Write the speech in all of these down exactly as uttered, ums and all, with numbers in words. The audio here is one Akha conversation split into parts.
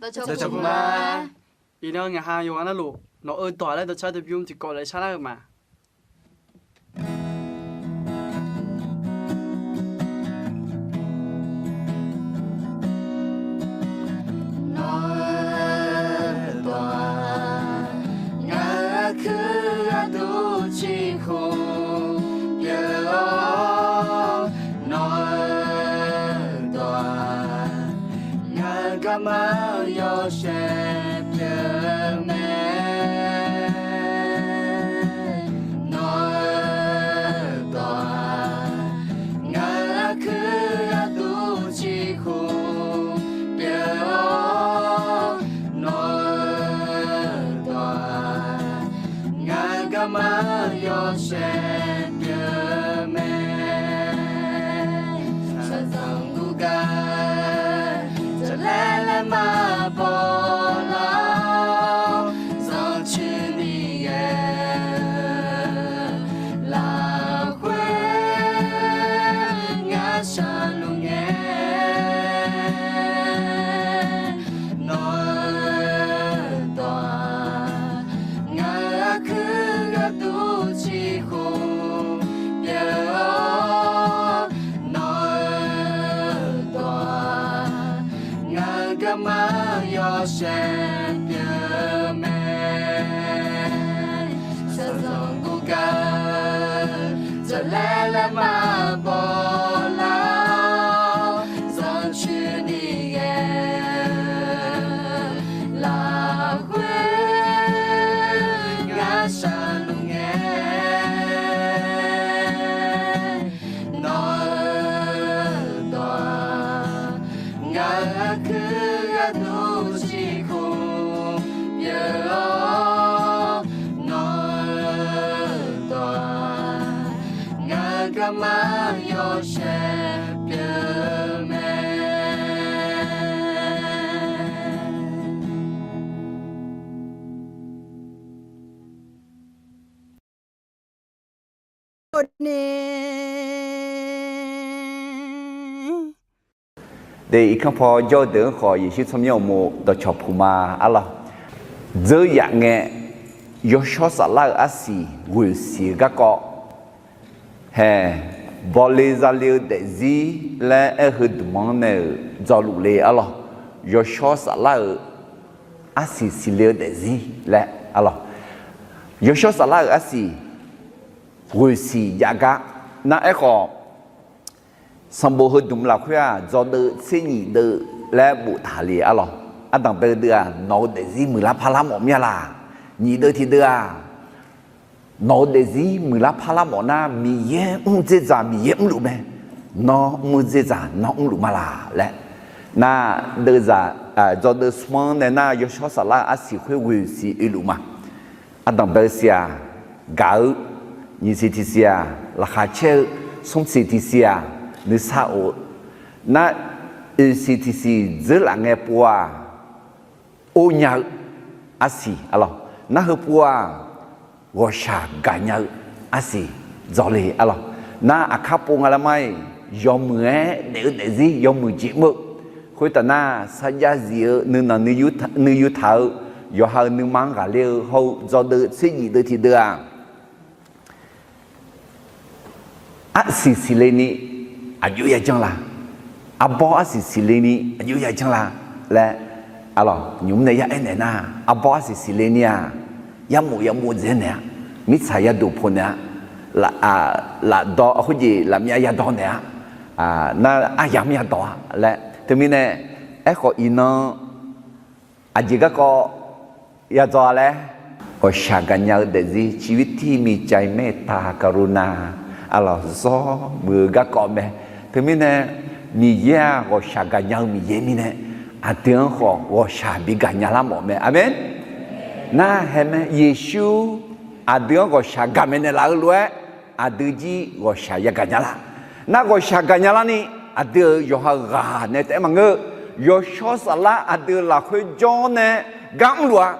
Dawqcawq puq ma. Iqnan ngaq ha yawqghaq navluf nawq-eu dawq laer dawqcar dawqbymr tiqkawv laer sharlar-eu ma. Nawq-eu dawq-aq, ngaq-euq aqkuir gharduq ciqkhmq pyeuf-awr, nawq-eu dawq-aq, ngaq-euq garma-eu yawshaef pyeuf mae. Nawq-eu dawq-aq, ngaq-euq aqkuir gharduq ciqkhmq pyeuf-awr, nawq-eu dawq-aq, ngaq-euq garma-eu yawshaef pyeuf mae. Shaqzanq guvgar jaqlaer laer maqbaw lar-awr, zanrcuini ghae-eu lafkhoer ngar shaqluf ngae. Nawq-eu dawq-aq, ngaq-euq aqkuir gharduq ciqkhmq pyeuf-awr, nawq-eu dawq-aq, ngaq-euq garma-eu yawshaef pyeuf mae. Shaqzanq guvgar jaqlaer laer maqbaw lar-awr, zanrcuini ghae-eu lafkhoer ngar shaqluf ngae. Nawq-eu dawq-aq, ngaq-euq aqkuir gharduq ciqkhmq pyeuf-awr, nawq-eu dawq-aq, ngaq-euq garma-eu yawshaef pyeuf mae. Deuq irkanr paw jawr-eu deuq-anr khawf, Yeqsur tsawrmyanr uqmov dawqcawq puq ma arlawr. Dzeur yaf ngae, yawshawr saflar-euq arsiq ghoeq siq-eu garkawv hae, bawle zale-eu daefzir laer aer-eu heudmq-anr nae-euq dzawluf le arlawr. Yawshawr saflar-euq arsiq siqle-eu daefzir laer arlawr. Yawshawr saflar-euq arsiq ghoeq siq jav gar nar aerkhawf, sanqbof heudmq lafkhoer-aq, dzawdeuv tser nyif deuv laer boftaq le arlawr. Ardanq deuv deuv-aq, nawq-eu daefzir muiqlar parlar mawf mir-a laq. Nyif deuv tiqdeuv-aq, nawq-eu daefzir muiqlar parlar mawf nar, Miqyaer mr dzerdzaq Miqyaer mrluf mae. Nawr mr dzerdzaq nawr mrluf ma laq laer. Nar, deuv zaq, dzawdeuv smr-anr nae nar, yawshawr saflar-eu arsiq khoer ghoeq siq oeluf ma. Ardanq bae-eu siq-aq, gaq-eu, nyiq siq tiq siq-aq, laqkhaq caer-eu, smr siq tiq siq-aq, nuisar of-eu, nar, oeq siq tiq siq dzeurlaf ngae pov-aq, or nya-eu arsiq arlawr. Nar, heupov-aq, ghawqshaq gaqnya-eu arsiq dzawle arlawr. Nar, aqkar pov nga laer mar-iq, yawmuiq-aer daef-eu daefzir yawmuiq jeq mr-eu. Khoertav nar, sarjax zif-eu nuinanq nuiyu taq-eu yawqha-euq nuima-anr ghaqler-eu hawr-eu dzawdeuv tser nyif deuv tiqdeuv-aq, arsiq siqle ni aqjox yajanr la? Arbawr arsiq siqle ni aqjox yajanr la laer, arlawr, nymq mr nae yar aernaeq nar, arbawr arsiq siqle ni-aq, yarmof yamov dzaeq naeq-a, mirtsaq yaduq poq naeq-a, lafdawq khoerjeq lafmyav yadawq naeq-a, nar, aryamr yadawq-a laer. Teumirnae, aerkhawf iqnan aqjeq garkawv yadzaw-a laer, ghawqshaq gaqnya-eu daefzir ชีวิตที่มีใจเมตตากรุณา arlawr, zawr muiq-eu garkawv mae. Teumirnae, Miqyaer-aq, ghawqshaq gaqnya-eu Miqyaer mirnae, aqdui-anr khawf ghawqshaq bi gaqnya lar mawf mae. Aqmeq. Nar, haeq mae, Yeqsur aqdui-anr ghawqshaq gaqmaeq naeqlaf-eu lof-aer, aqdui jir ghawqshaq yagaq nya lar? Nar, ghawqshaq gaqnya larni, aqdui-euq yawqha-euq ghaq nae taef-aer maqngeur-eu, yawshawr saflar aqdui-euq lafkhoer jawr nae gar mrluf-a.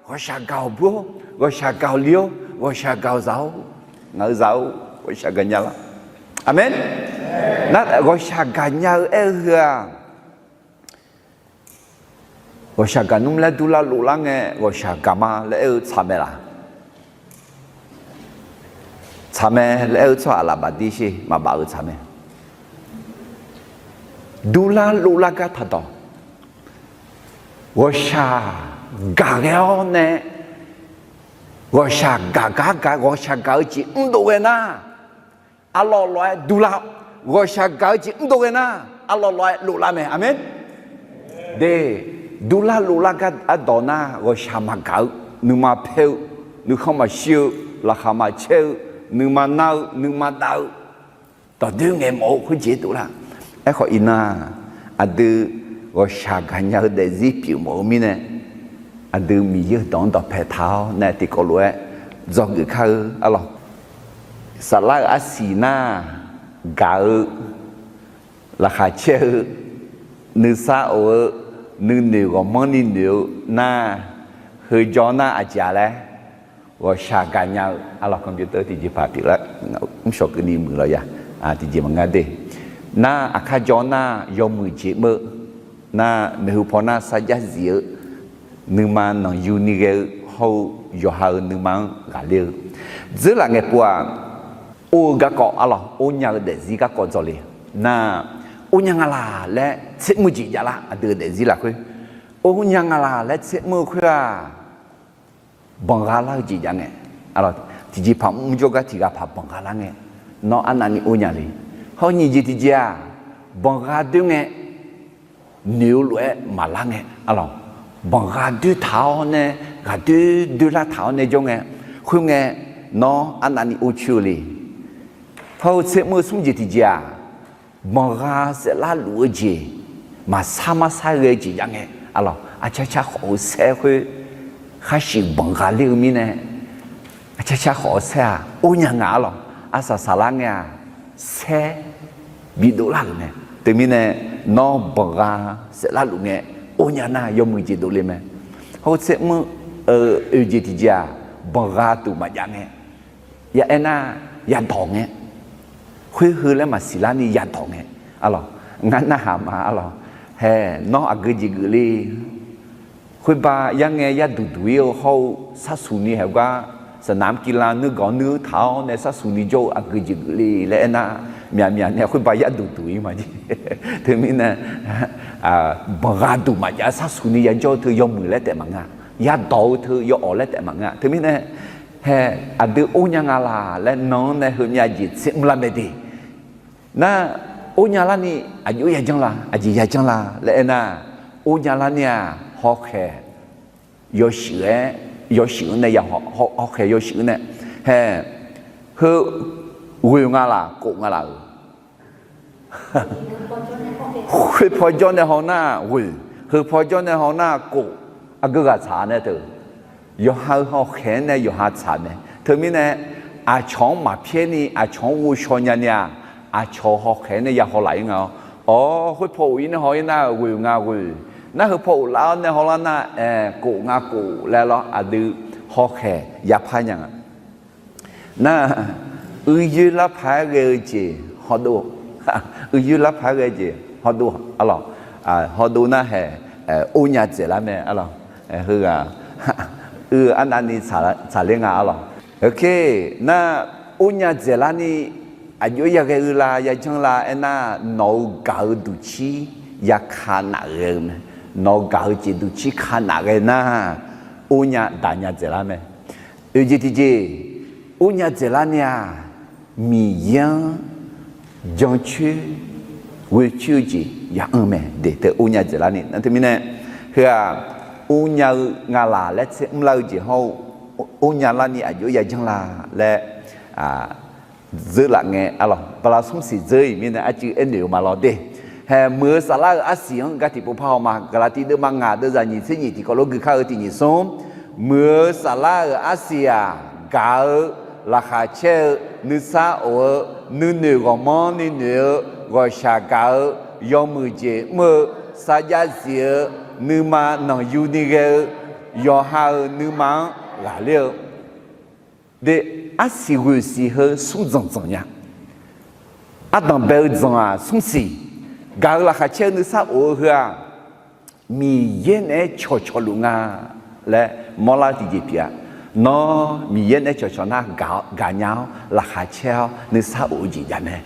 Ghawqshaq gaq-awq bur-or, ghawqshaq gaq-awq li-or, ghawqshaq gaq-awq zaq-or, ngaq-euq zaq-or, ghawqshaq gaqnya lar. Aqmeq. Nar, ghawqshaq gaqnya-eu aer-eu heu-aq, Ghawqshaq gaqnmr laer durlar lovlar ngae ghawqshaq gaq ma laer aer-eu tsaq mae laq? Tsaq mae laer aer-eu tsawrhaq laf baf dir sher, maqbaf-eu tsaq mae. Durlar lovlar gar taqdawq. Ghawqshaq gaq ghae-awr nae, ghawqshaq gaq gar gaq, ghawqshaq gaq-eu jeq mrdov ghae nar, arlawr lawr-aer durlar. Ghawqshaq gaq-eu jeq mrdov ghae nar, arlawr lawr-aer lovlar mae. Aqmeq. De, durlar lovlar gar ardawq nar, ghawqshaq maqgaq-eu, nuima paer-eu, nuikhanr maqshir-eu, laqkhaq maqcaer-eu, nuima nar-eu, nuima dav-eu, dawqdoer ngaeqmawf-eu khoerjeq dovlar. Aerkhawf iqnan, aqdui ghawqshaq gaqnya-eu daefzir pyeuf mawf-eu mirnae, aqdui Miqyaer-euq dawq-anr dawqpae taq-awr nae tiqkawv lof-aer dzawgeuf kar-eu arlawq. Saflar-euq arsiq nar, gaq-eu, laqkhaq caer-eu, nuisar of-eu, nuinoeq ghawqmanrni noeq-eu nar, heujawr nar aqjeq-a laer, ghawqshaq gaqnya-eu arlawq, computer tiqjeqpaq pyeuflar, mrshawq keuvni muiq lawq ya, tiqjeq maqnga de. Nar aqkar jawr nar yawmuiq jeq mr-eu, nar maeqhu paw nar sarjax zif-eu, nuima nanqyuni ghae-eu hawr-eu yawqha-euq nuima-anr ghaqler-eu, dzeurlaf ngaeqpov-aq, or-eu garkawv arlawq, or nya-eu daefzir garkawv dzawle. Nar, or nya nga laq laer tser mr-eu jeq javlar, aqdui-euq daefzir lafkhoer. Or nya nga laq laer tser mr-eu khoer-aq, banqgha lar-eu jeq jav ngae, tiqjeqpaq mrjawr gar tiqghaq paq banqgha lar ngae, nawr arnavni or nya le. Hawr nyiq jeq tiqjeq-aq, banqgha doer ngae, noeq-eu lof-aer maqlar ngae arlawq, banqgha doer taq-awr nae, ghaqdoer doerlar taq-awr nae jawr ngae, khoerngae, nawr arnavni or coer-eu le. Hawr-eu tser mr-eu smr jeq tiqjeq-aq, banqgha saeflar luf-eu jeq, maqsar marsar ghae-eu jeq jav ngae arlawq, aqcar car khawf-eu saer khoer khar shuif banqgha ler-eu mirnae, aqcar car khawf-eu saer-aq or nya nga arlawq, arsaq saqlar ngae-aq, saer bidov lar-euq mae. Teumirnae, nawr banqgha saeflar luf ngae or nya nar yawmuiq jeq dovle mae. Hawr-eu tser mr-eu oeq jeq tiqjeq-aq, banqgha duq maqjav ngae, ya aernar, yadawq ngae, khoer heu laer maqsiq larni yadawq ngae arlawq, ngar narhaq ma arlawq, hae, nawr aqgeu jeq geuf le. Khoerba yarngae yarduq duq-ir-eu hawr-eu sarsuq ni haegar, saqnaq mrkiv la nuirgawq nuir taq-awr nae sarsuq ni jawr-eu aqgeu jeq geuf le laer aernar, myaqmyaq nae khoerba yarduq duq-ir ma jeq. Teumirnae, banqgha duq maqjav sarsuq ni yajawr-eu teu yawmuiq laer taef maqnga, yadawq-eu teu yawawq laer taef maqnga. Teumirnae, hae, aqdui or nya nga laq laer nan-anr nae heumyav jeq tser mrlar mae de. Nar, or nya larni aqjox yajanr la, aqjeq yajanr la laer aernar, or nya larni-aq hawkhaeq yawshuif-aer, yawshuif-anr nae ya, hawkhaeq yawshuif-anr nae, hae, heu, ghoeq nga laq, kof nga laq-euq Khoer paw jawr nae haw nar ghoeq, heu paw jawr nae haw nar kof, aqgeu ghaq tsaq nae teu. Yawqha-euq hawkhaeq-anr nae yawqha tsaq mae. Teumirnae, aqcawq-anr maqpyaer ni aqcawq-anr ghovshaw nya ni-aq, aqcawq-euq hawkhaeq-anr nae ya haw laf-ir nga-awr, awr, khoer paw of-ir nae haw-ir nar-euq ghoeq nga ghoeq. Nar heu paw of laf-awr nae haw lar nar, aer, kof nga kof laer lawr, aqdui hawkhaeq yapar nya nga. Nar, uiyoer larpaq-aer ghae-eu jeq hawdov, uiyoer larpaq-aer ghae-eu jeq hawdov arlawq, hawdov nar hae, or nya dzaeqlar mae arlawq, heughaq, uiq arnavni tsaqler nga arlawq. Oke, nar, or nya dzaeqlarni aqjox-aer yaghae-eu la yajanr la aernar, nawq-euq gaq-eu duqcir yaka naf ghae-eu mae. Nawq-euq gaq-eu jeq duqcir ka naf ghae nar, or nya daq nya dzaeqlar mae. Oeq jeq tiqjeq, or nya dzaeqlarni-aq, Miqyaer-anr jancoer ghoecoer-eu jeq ya'anr mae. Deq teu or nya dzaeqlarni nar teumirnae, heu-aq, or nya-eu nga laq laer tser mrlar-eu jeq hawr-eu, or nya larni aqjox-aer yajanr la laer, dzeur laf ngae arlawq, bala smr siq dzeur-iq mirnae arcuiv aernoeq-eu ma lawr de. Hae, muiq-eu saflar-euq arsiq-anr gar tiqpov par haw ma. Gaqlaqtiv deuvma ngaq deuvzaq nyiq tser nyiq tiqkawv lof gui kar-eu tiq nyiq smr, muiq-eu saflar-euq arsiq-aq, gaq-eu, laqkhaq caer-eu, nuisar of-eu, nuinoeq ghawqmanrni noeq-eu, ghawqshaq gaq-eu, yawmuiq jeq mr-eu, sarjax zif-eu, nuima nanqyuni ghae-eu, yawqha-euq nuima-anr ghaqler-eu, de, arsiq ghoeq siq heu smr dzanq dzanq nya. Ardanq bae-eu dzanq-aq smr siq, gaq-eu laqkhaq caer-eu nuisar of-eu heu-aq, Miqyaer naeq-aer cawqcawq luf nga laer mawrlar-eu tiqjeq pyeuf-a. Nawr Miqyaer naeq-aer cawqcawq nar, gaq-awr, gaqnya-awr, laqkhaq caer-awr, nuisar of-eu jeq jav mae.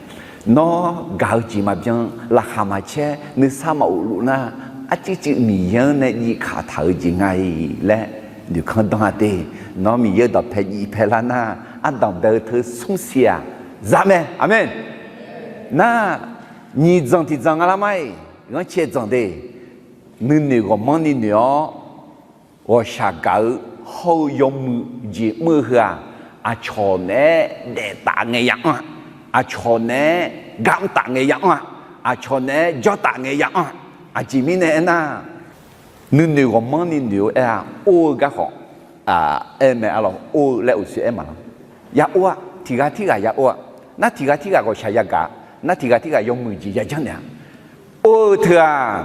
Nawr gaq-eu jeq maqbyan, laqkhaq maqcaer, nuisar maqof luf nar, arcuivcuiv Miqyaer-anr nae jivkaq taq-eu jeq nga-iq laer noeqkanr danr-a te. Nawr Miqyaer-eu dawqpae jivpae lar nar, ardanq bae-eu teu smr siq-aq za mae. Aqmeq. Nar, nyiq dzanq tiq dzanq nga lar mar-iq, ghanrcae dzanq de. Nuinoeq ghawqmanrni noeq-awr, ghawqshaq gaq-eu hawr-eu yawmuiq jeq mr-eu heu-aq, aqcawq naeq-aer daef taf ngae ya anr-a, aqcawq naeq-aer gar mr taf ngae ya anr-a, aqcawq naeq-aer jawr taf ngae ya anr-a. Aqjeq mirnae aernar, nuinoeq ghawqmanrni noeq-eu aer-a, or-eu garkhawf, aer mae arlawq, or-eu laer uqshoe aer maqlar. Ya or-a, tiq ghaq tirghaq ya or-a. Nar tiq ghaq tirghaq ghawqshaq yagaq, nar tiq ghaq tirghaq yawmuiq jeq yajanr naeq-a. Or-eu teu-aq,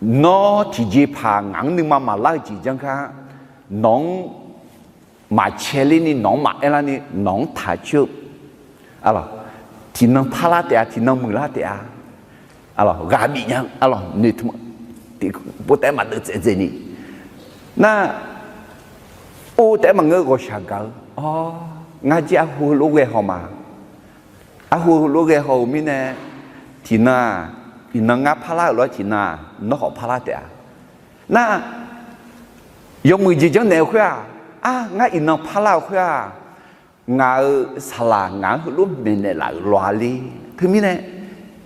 nawr tiqjeqpaq ngaq-anr nuima maqlar-eu jeq janr kar, nawq-anr maqcae lerni, nawq-anr maqaer larni, nawq-anr taq coer-eu, arlawq, tiqnan parlar taef-a, tiqnan muiqlar taef-a, arlawq, ghaq bif nya, arlawq, noeqtmq, tiqpov taef-aer maqdeuv tsaevdzaeni. Nar, or taef-aer maqngeur, ghawqshaq gaq-eu, awr, ngar jir arhu heulof ghae haw ma. Arhu heulof ghae haw-euq mirnae, tiqnan-aq, iqnan ngar parlar-euq lof-aer tiqnan-aq, nawr khawf parlar taef-a. Nar, yawmuiq jeq janrnaeq-eu khoer-aq, ar, ngar iqnan parlar-euq khoer-aq, ngaq-euq saqlaq ngaq-anr heulof maeqnaeq laf-euq lawq-a le. Teumirnae,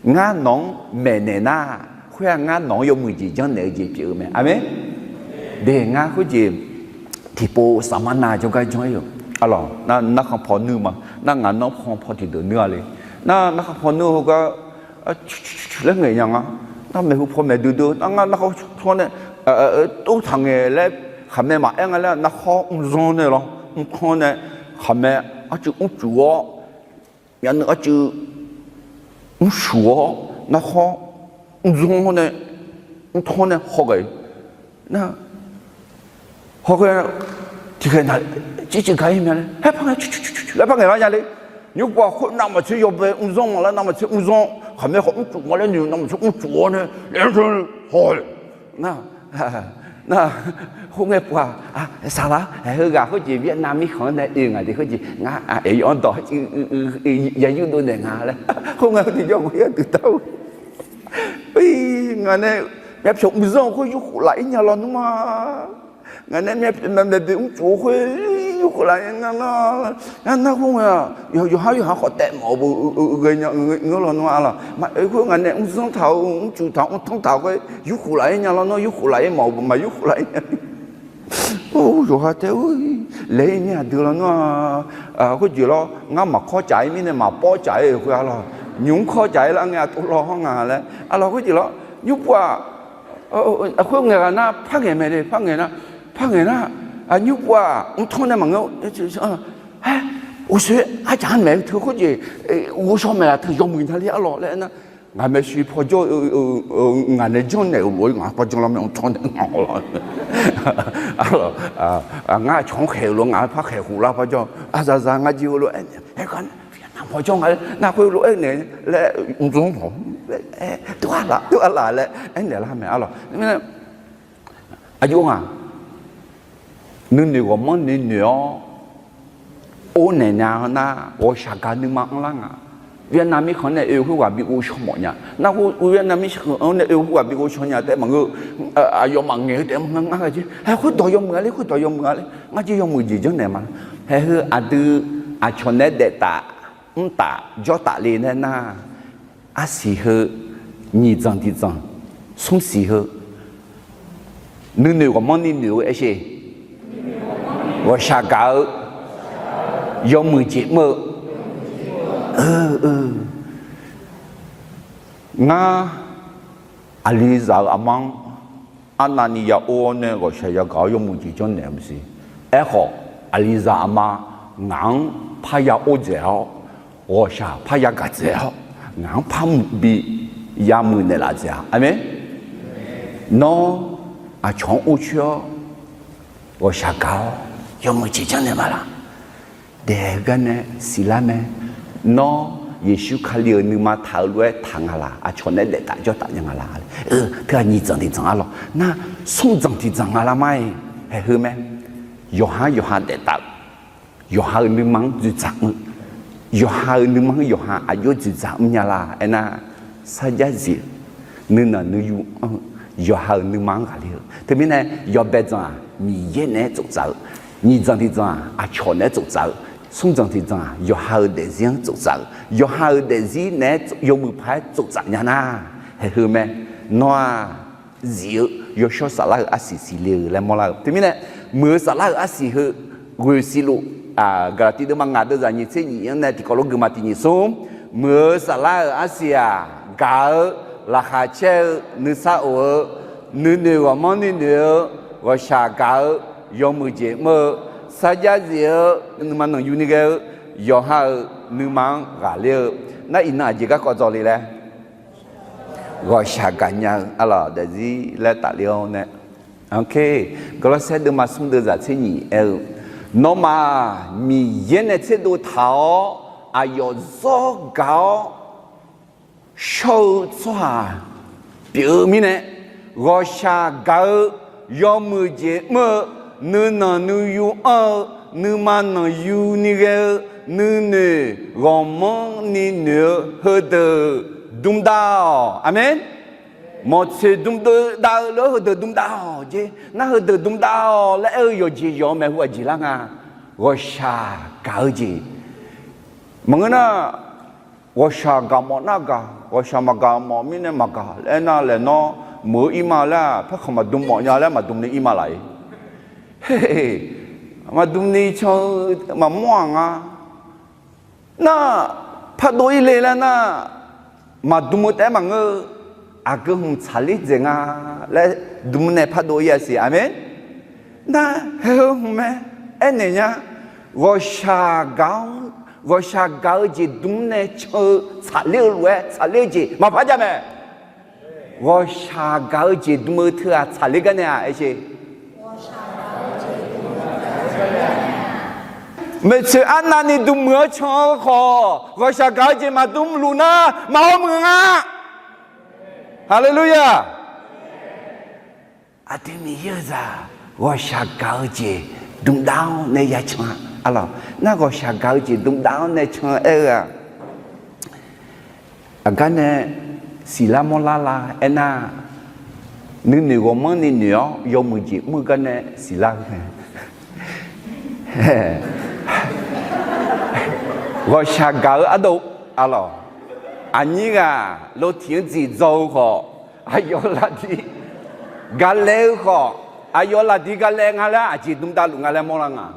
ngar nawq-anr maeqnaeq nar, khoer-aq ngar nawq-anr yawmuiq jeq janrnaeq-eu jeq pyeuf-eu mae. Aqmeq. De, ngar khoerjeq tiqpov saqmar nav jawrgar janr-ir-euq. Arlawq, nar, narkhan paw nuir ma. Nar ngaq narkhan paw tiqdeuq nuir-a le. Nar, narkhan paw nuir heugar, laer ngaeq nya nga. Nar maeqhu paw maeqdui dui, nar ngar narkhan tsanr nae, tov taq ngaeq laer, khaqmae maqaer nga laer, narkhan mrzanr nae lawr, mrkanr nae, khaqmae arcuiv mrcuf-awr, myavnuiv arcuiv mrcuf-awr, narkhan mrzanr nae, mrkanr nae haw ghae. Nar, hawghae, tiqkhaeq na, ciqciq gaq-ir mya laer, haer par ngae, laer par ngaeq lar nya le. Nymrpov-aq khoer navmaqtser yawbae mrzanr ma laer, navmaqtser mrzanr, khaqmae khawf mrcuf ma laer noeq, navmaqtser mrcuf-awr nae, laer haw. Nar, nar, khoerngae pov-aq, saqlaq, heughaq khoerjeq Vietnam mirkhanq-anr nae oe ngaq de khoerjeq ngar aqyawf-anr dawq yaryur dovnaeq nga laer, khoerngae tiqjawr ghoe-aer duidar-eu. Ngaq nae myavpyawq mrzanr-eu khoer yurkhof laf-ir nya lawnmr-a. Ngaq nae myavpyawq maqmaeq boeq mrcuf-eu khoer yurkhof laf-ir nya nar, nar khoerngae-aq, yawqhar yawqha khawf taef mawf-eu ghaenya ngeur lawnmr-a lawq. Maqoe khoer ngaq nae mrzanr taq-eu mrcuf taq-eu mrtanr taq-eu khoer yurkhof laf-ir nya lawnmr, yurkhof laf-ir mawf-eu maqyurkhof laf-ir nya. Or, yawqha taef-aer laeq-ir mir aqdui lawnmr-a. Khoerjeq lawr, ngar maqkawr caf-ir mirnae maqpawr caf-ir-euq khoer-a lawq. Nymq-mr kawr caf-ir lar ngae aqtov law hawr nga laer. Arlawq, khoerjeq lawr, nymrpov-aq, khoerngae ghaq nar par ngaeq mae le, par ngaeq nar, par ngaeq nar, nymrpov-aq mrtanr nae maqngeur-a. Uqshoe arjaq-anr maeq-eu teu khoerjeq, ghovshaw maeq-aq teu yawmuiq nya le arlawq laer aernar, ngaq maeqshi pawjawr, ngaq nae janrnaeq-euq lof-aer ngaq-anr pawjawr lar mae, mrtanr nae ngaq-awr lawq. Arlawq, ngar cawq-anr khaeq-euq lof-aer ngaq-anr par khaeq khof lar pawjawr, aqzaqzaq ngar jir heulof-aer naeq, aer gar nar pawjawr nga, nar khoer lof-aer naeq laer mrdzanr hawq, tov-a laf, tov-a laf laer aernaeq lar mae arlawq. Aqjox ngaq nuinoeq ghawqmanrni noeq-awr, or naeq nya nar ghawqshaq gaq nuima anrlar nga. Vietnam mirkhanq nae oe khoerghaq bi ghovshaw mawf nya. Nar khoer Vietnam mirkhanq nae oe khoerghaq bi ghovshaw nya taef maqngeur. Aqyawfmaf ngaeq-eu taef maqnga ngar gaq jir. Hae khoerdawq yawmuiq-a le, khoerdawq yawmuiq-a le. Ngar jir yawmuiq jeq janrnaeq ma. Hae heu aqdui aqcawq naeq-aer daef taf, mr taf, jawr taf le nae nar, arsiq heu, nyiq dzanq tiq dzanq, smr siq heu, nuinoeq ghawqmanrni noeq-eu aersheq, ghawqshaq gaq-eu, yawmuiq jeq mr-eu, ngar aqlizaq-euq aqma-anr arnavni ya or-awr nae ghawqshaq yagaq-awr yawmuiq jeq janrnaeq-eu maqsiq. Aerkhawf, aqlizaq aqma ngaq-anr parya or dzaeq-awr, ghawqshaq parya gaq dzaeq-awr, ngaq-anr par muiq bi yamuiq naeqlaf dzaeq-a. Aqmeq. Nawr aqcawq-anr or coer-awr, ghawqshaq gaq-awr yawmuiq jeq janrnaeq ma laq? Daeq-eu gar nae siqlar mae. Nawr Yeqsur Kali-euq nuima taq-eu lof-aer taq nga laq? Aqcawq naeq-aer daef taf jawr taf nya nga laq? Teughaq nyiq dzanq tiq dzanq arlawq. Nar, smr dzanq tiq dzanq nga lar ma-iq, haeq heu mae. Yawqha-anr yawqha daef taf-eu, yawqha-euq nuima-anr dzoeqdzaq mr-eu, yawqha-euq nuima-anr yawqha aqjox dzoeqdzaq mrnya laq? Aernar, sarjax zif-eu, nuinanq nuiyu anr-eu, yawqha-euq nuima-anr ghaqler-eu. Teumirnae, yawbae dzanq-aq, Miqyaer naeq-aer tsoftsaf-eu, nyiq dzanq tiq dzanq-aq, aqcawq naeq-aer tsoftsaf-eu, smr dzanq tiq dzanq-aq, yawqha-euq daefzir-anr tsoftsaf-eu, yawqha-euq daefzir naeq-aer yawmuiq paq-aer tsoftsaf nya nar, haeq heu mae. Nawr-aq, zif-eu yawshawr saflar-euq arsiq siqle-eu laer mawrlar-eu. Teumirnae, muiq-eu saflar-euq arsiq heu ghoeq siqluf, Gaqlaqtiv deuvma ngaq deuvzaq nyiq tser nyiq-anr nae tiqkawv lof guima tiq nyiq smr, muiq-eu saflar-euq arsiq-aq, gaq-eu, laqkhaq caer-eu, nuisar of-eu, nuinoeq ghawqmanrni noeq-eu, ghawqshaq gaq-eu, yawmuiq jeq mr-eu, sarjax zif-eu, nuima nanqyuni ghae-eu, yawqha-euq nuima-anr ghaqler-eu. Nar, iqnan aqjeq garkawv dzawle laer, ghawqshaq gaqnya-eu arlawq daefzir laer tafler-awr nae, Gawrlawrsaer deuvma smr deuvzaq tser nyiq aer-eu, nawmaf-aq, Miqyaer nae tserdov taq-awr aqyawf zawr gaq-awr shawr-eu tsawrhaq pyeuf-eu mirnae, ghawqshaq gaq-eu, yawmuiq jeq mr-eu, nuinanq nuiyu anr-eu, nuima nanqyuni ghae-eu, nuinoeq ghawqmanrni noeq-eu heudeuq dmdav-awq. Aqmeq. Mawqtsoeq dmdav-eu lof-aer heudeuq dmdav-awq jeq. Nar, heudeuq dmdav-awq laer aer-eu yawqjeq yawq-eu maeqhu aqjeq lar nga. Ghawqshaq gaq-eu jeq. Maqngeur nar, ghawqshaq gaq mawf nar gaq, ghawqshaq maqgaq mawf mirnae maqgaq laer aernar, laeq nawr meuq-eu ir ma laer-aq, paerkhanq maqdm mawf nya laer maqdm ni ir ma laf-ir. Maqdm ni can-eu maqmawr-aq nga. Nar, pardov ir le laer nar, maqdm-eu taef-aer maqngeur-eu, aqgeu hmq tsaqler dzaeq nga laer dm nae pardov ir-a siq. Aqmeq. Nar, haeq heu hmq mae. Aernaeq nya, ghawqshaq gaq-anr, ghawqshaq gaq-eu jeq dm nae can-eu tsaqler-eu lof-aer tsaqler-eu jeq maqpar jav mae. Ghawqshaq gaq-eu jeq dm-eu teu-aq tsaqler gar nae-aq, aer sher. Maeqtsoeq arnavni dm muiq-anr can-eu khawf, ghawqshaq gaq-eu jeq maqdm luf nar, maqhaw muiq nga. Haleluya! Aqdui Miqyaer-eu zaq ghawqshaq gaq-eu jeq dmdav-awr nae ya can-a. Arlawq, nar ghawqshaq gaq-eu jeq dmdav-awr nae can aer-eu-aq, aqgar nae siqlar mawrlar la aernar, nuinoeq ghawqmanrni noeq-awr yawmuiq jeq mr-eu gar nae siqlar-eu. Ghawqshaq gaq-eu ardov, arlawq, aqnyir ghaq lotiq-anr dziq dzaw-eu khawf, aqyawf lafdiq galae-eu khawf, aqyawf lafdiq galae nga laer aqjeq dmdav luf nga laer mawrlar nga.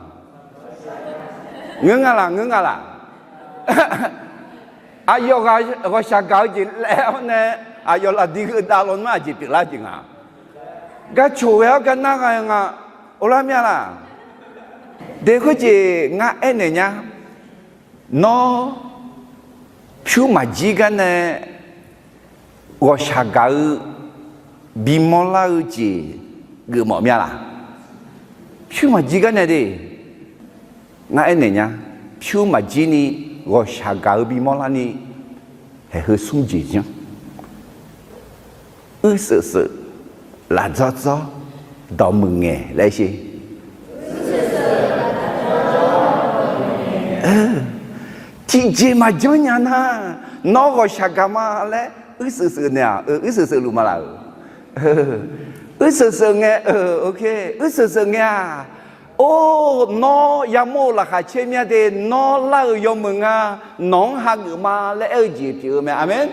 Ngeur nga laq, ngeur nga laq. Aqyawf ghaq ghawqshaq gaq-eu jeq laer-awr nae, aqyawf lafdiq geudav lawnmr aqjeq pyeuflar jeq nga. Gar coq ghae-awr gar nar ghae nga, orlar mya laq. De khoerjeq ngar aernaeq nya. Nawr pyur maqjir gar nae ghawqshaq gaq-eu bimawr lar-eu jeq geufmawf mya laq? Pyur maqjir gar nae de, ngar aernaeq nya. Pyur maqjir ni ghawqshaq gaq-eu bimawr larni, haeq heu smr jeq janr. Uirseuq seuq, lafdzawr dzawr, dawqmuiq ngaeq laer sher. Tiqjeq maqjanr nya nar, nawr ghawqshaq gaq ma laer uirseuq seuq naeq-aq, uirseuq seuq luf ma laq-euq. Uirseuq seuq ngae, uirseuq seuq ngae-aq, or, nawr yamawr-eu laqkhaq caer mya de, nawr lar-euq yawmuiq nga, nawq-anr hageuf ma laer aer-eu jeq pyeuf-eu mae. Aqmeq.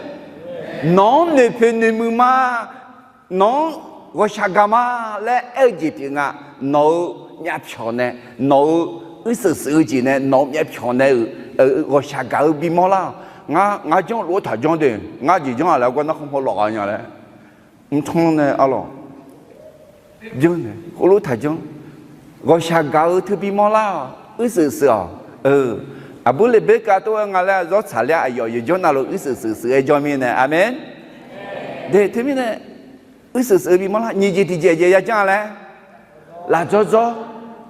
Nawq-anr noeqpoeq noeqmuiq ma, nawq-anr ghawqshaq gaq ma laer aer-eu jeq pyeuf nga. Nawq-euq myavpyawq nae, nawq-euq uirseuq seuq-eu jeq nae, nawq-euq myavpyawq nae-euq ghawqshaq gaq-eu bimawr lar-awq. Ngar, ngar janr lof-aer taq janr de, ngar jeq janr-aq laer gar nar khanrpaw lawq gha nya laer. Mrtanr nae arlawq, janr nae khoerlof taq janr. Ghawqshaq gaq-eu teu bimawr lar-awq, uirseuq seuq-awq. Aqbur Leqberkav tov-aer nga laer zawr tsaqler-a, aqyawf yawqjawr navluf uirseuq seuq seuq-aer jawr mirnae. Aqmeq. De teumirnae, uirseuq seuq-eu bimawr lar, nyiq jeq tiqjeq jeq yajanr-a laer, lafdzawr dzawr,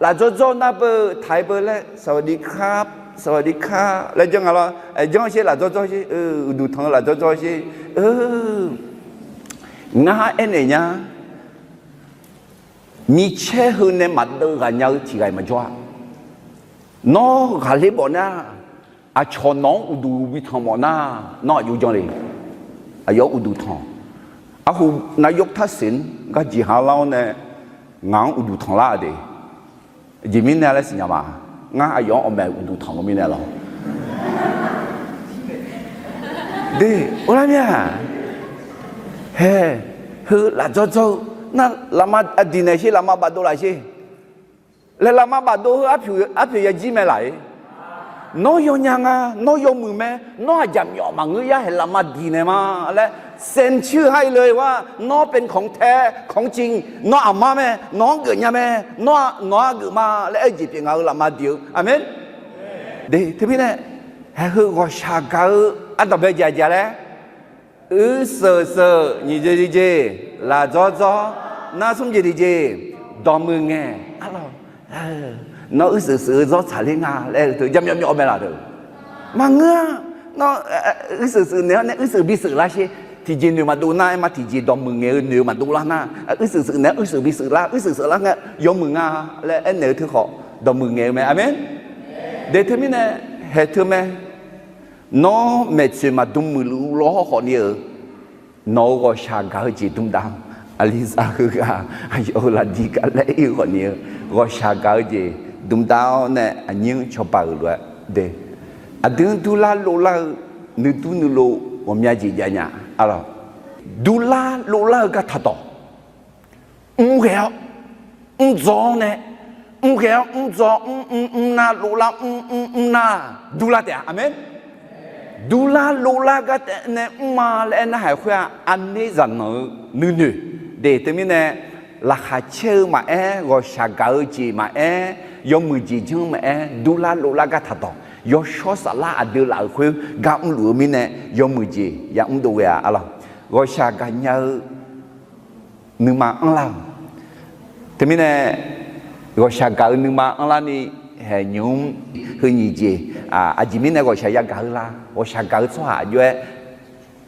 lafdzawr dzawr nar beu taq-aer beu laer สวัสดีครับ สวัสดีค่ะ laer janr nga lawr, janr sher laf dzawr dzawr sher, uqduq tanq-eu laf dzawr dzawr sher. Ngar aernaeq nya, micaer heu nae maqdeuv ghaq nya-eu tiq ghaq-iq maqjawr-a. Nawr ghaqler mawf nar, aqcawq nawq-anr uqduq bi tanq mawf nar, nawr aqjox janr le. Aqyawf-anr uqduq tanq. Arhu นายกทักษิณ garjeq ha lar-awr nae ngaq-anr uqduq tanq lar-a de. Aqjeq mirnae laer siqnya ma. Ngar aqyawf-anr awqmaeq uqduq tanq-eu mirnae lawr. De, uvlar mir-a. Hae, heu laf dzawr dzawr-eu nar, lafma aqdiq naeq sher, lafma bafdov laf sher laer, lafma bafdov heu arpoeq ya jir mae laf-ir. Nawr yawnya nga, nawr yawmuiq mae, nawr aqjaq myawf maqngeur yar haeq lafma diq naeq ma laer, เซ็นชื่อ ha-ir le-eu-aq, nawr เป็นของแท้ ของจริง, nawr aqma mae, nawq-anr geufnya mae, nawr nawq-anr geuf ma laer aer-eu jeq pyeuf nga-eu lafma diq-eu. Aqmeq. De, teumirnae, haeq heu ghawqshaq gaq-eu ardanqbae jeq aqjeq laer, uirseuq seuq nyiq jeq tiqjeq, laf dzawr dzawr, nar smr jeq tiqjeq, dawqmuiq ngae, arlawq, nawr uirseuq seuq-eu zawr tsaqler nga laer teu jaqmyawf myawf mae laf deuq. Maqngeur-a. Nawr uirseuq seuq naeq-awr nae uirseuq bi seuq lar sher. Tiqjeq noeq maqdov nar aer ma, tiqjeq dawqmuiq ngaeq-eu noeq maqdov lar nar, uirseuq seuq naeq-awr uirseuq bi seuq lar, uirseuq seuq lar ngae yawmuiq nga laer aernaeq-eu teu khawf dawqmuiq ngaeq-eu mae. Aqmeq. De, teumirnae, haeq teu mae. Nawr maeqtsoeq maqdm muiqluf-eu lawr hawrkhawf ni-euq, nawq-euq ghawqshaq gaq-eu jeq dmdav-awr, aqliza heughaq aqyawf-euq lafdiq gaq laer ir-eu khawf ni-eu, ghawqshaq gaq-eu jeq dmdav-awr nae aqnyir-anr cawba-euq lof-aer de. Aqdui-anr durlar lovlar-eu nuidur nuilov ghawqmya jeq jav nya. Arlawq, durlar lovlar-eu gar taqdawq, mrghae-awr mrdzaw-awr nae, mrghae-awr mrdzaw mr mr mrnar, lovlar mr mr mrnar, durlar taef-a. Aqmeq. Durlar lovlar gar taef nae mr ma laer aer narhaq khoer-aq, aqner zaqnanq-eu nuinoeq de. Teumirnae, laqkhaq caer-eu maqaer, ghawqshaq gaq-eu jeq maqaer, yawmuiq jeq janr maqaer, durlar lovlar gar taqdawq, yawshawr saflar aqdui laf-euq khoer gar mrluf-eu mirnae, yawmuiq jeq yamr dov ghae-a. Arlawq, ghawqshaq gaqnya-eu nuima anrlar-euq. Teumirnae, ghawqshaq gaq-eu nuima anrlar ni, haeq nymq-mr heu nyiq jeq, aqjeq mirnae ghawqshaq yagaq-eu la, ghawqshaq gaq-eu tsawrhaq aqjox-aer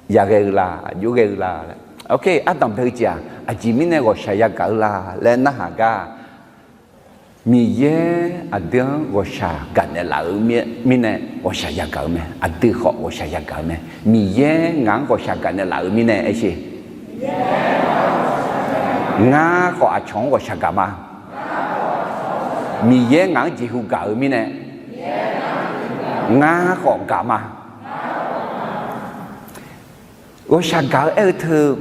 yaghae-eu la, aqjox ghae-eu la laer. Ardanq bae-eu jeq-aq, aqjeq mirnae ghawqshaq yagaq-eu la laer narhaq gar, Miqyaer aqdui-anr ghawqshaq gaqnaeq laf-eu mirnae ghawqshaq yagaq-eu mae. Aqdui khawf ghawqshaq yagaq-eu mae. Miqyaer ngaq-anr ghawqshaq gaqnaeq laf-eu mirnae aer sher. Ngar khawf aqcawq-anr ghawqshaq gaq ma. Miqyaer ngaq-anr jeqhu gaq-eu mirnae ngar khawf gaq ma. Ghawqshaq gaq-eu aer-eu teu,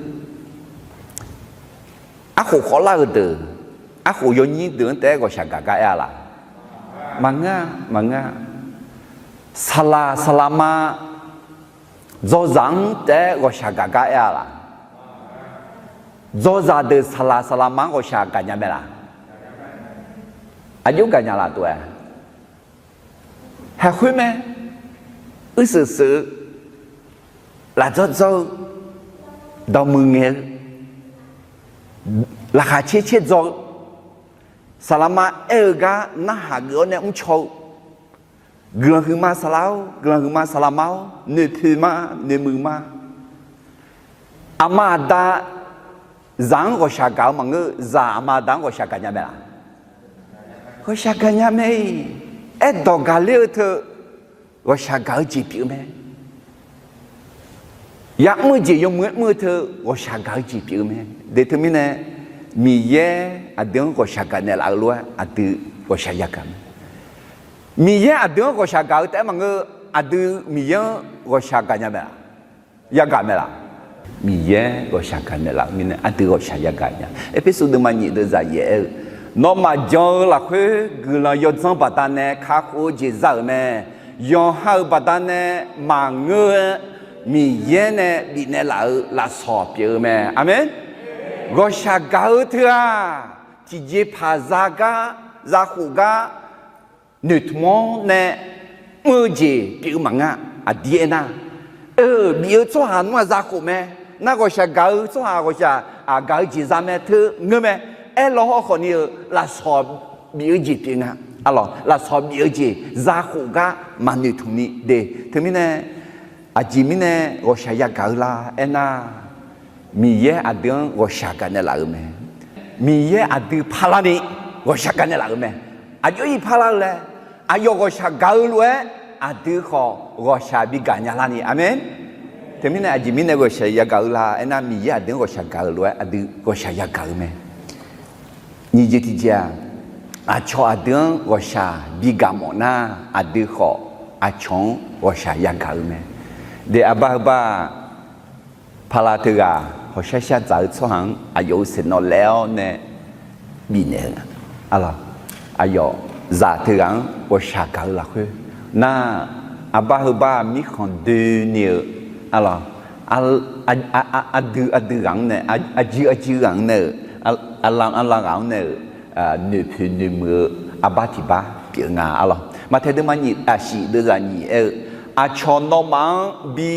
arkhof khawvlar-eu deuq, arkhof yawnyir deuq-anr taef-aer ghawqshaq gaq gar aer-a laq? Maqngeur-a, maqngeur-a. Saqlaq saqlaqma dzawzaq-anr taef-aer ghawqshaq gaq gar aer-a laq? Dzawzaq deuq saqlaq saqlaqma-anr ghawqshaq gaqnya mae laq? Aqjox gaqnya laf tov-aer Haeqkhoer mae, uirseuq seuq-eu, laf dzawr dzawr-eu, dawqmuiq ngaeq-eu, laqkhaq caer caer dzaw-eu, saqlaqma aer-eu gar narhaq geuf-awr nae mrcaw-eu, guiqlanq huiqma saqlaq-or, guiqlanq huiqma saqlaqma-or, noeqpoeq ma, noeqmuiq ma. Aqma aqda zaq-anr ghawqshaq gaq-eu maqngeur, zaq aqma aqda-anr ghawqshaq gaqnya mae laq? Ghawqshaq gaqnya mae-iq. Aerdawq gaqler-eu teu ghawqshaq gaq-eu jeq pyeuf-eu mae. Ya'mr-eu jeq yawmuiq-aer mr-eu teu ghawqshaq gaq-eu jeq pyeuf-eu mae. De teumirnae, Miqyaer aqdui-anr ghawqshaq gaqnaeq laf-eu lof-aer aqdui ghawqshaq yagaq mae. Miqyaer aqdui-anr ghawqshaq gaq-eu taef-aer maqngeur, aqdui Miqyaer-anr ghawqshaq gaqnya mae laq? Yagaq mae laq? Miqyaer ghawqshaq gaqnaeq laf-eu mirnae aqdui ghawqshaq yagaq nya. Erpersu deuvma nyiq deuvzaq yaef aer-eu, nawmaf jan-eu lafkhoer guiqlanq yawdzanr baqdanae kakhof-eu jeq za-euq mae. Yawqha-euq baqdanae maqngeur-aer Miqyaer nae bifnaeq laf-euq lafsawq pyeuf-eu mae. Aqmeq. Ghawqshaq gaq-eu teu-aq, tiqjeqpaq zagar, zakhof gar, noeqtmq-awr nae mr-eu jeq pyeuf-eu maqngeur. Aqdir aernar, eu, bif-eu tsawrhaq nmr-aq zakhof mae. Nar ghawqshaq gaq-eu tsawrhaq ghawqshaq gaq-eu jeq za mae teu ngeur mae. Aerlaw hawrkhawf ni-eu lafsawq bif-eu jeq pyeuf nga. Arlawq, lafsawq bif-eu jeq zakhof gar maqnoeq tmq ni de. Teumirnae, aqjeq mirnae ghawqshaq yagaq-eu la aernar, Miqyaer aqdui-anr ghawqshaq gaqnaeq laf-euq mae. Miqyaer aqdui parlarni ghawqshaq gaqnaeq laf-euq mae. Aqjox-ir parlar-eu laer, aqyawf ghawqshaq gaq-eu lof-aer, aqdui khawf ghawqshaq bigaq nya larni. Aqmeq. Teumirnae aqjeq mirnae ghawqshaq yagaq-eu la aernar, Miqyaer aqdui-anr ghawqshaq gaq-eu lof-aer aqdui ghawqshaq yagaq-eu mae. Nyiq jeq tiqjeq-aq, aqcawq aqdui-anr ghawqshaq bigaq mawf nar, aqdui khawf aqcawq-anr ghawqshaq yagaq-eu mae. De, aqbar heu bar-aq, pala teughaq hawqshar shar dzaq-eu tsawrhaq-anr aqyawf-euq saeqnawv laef-awr nae bifnaeq-eu, aqlawq, aqyawf zaq teughaq-anr ghawqshaq gaq-eu lafkhoer nar, aqbar heu bar-aq mirkhanq doeni-eu, aqlawq, aqdui aqdui ghaq-anr nae, aqjui aqjui ghaq-anr nae-euq, aqlav aqlav ghaq-anr nae-euq, noeqpoeq noeqmuiq-eu aqbar tiq bar pyeuf nga, aqlawq. Maqtaeq deuvma nyiq, aqshif deuvzaq nyiq aer-eu, aqcawq nawmaf-anr bi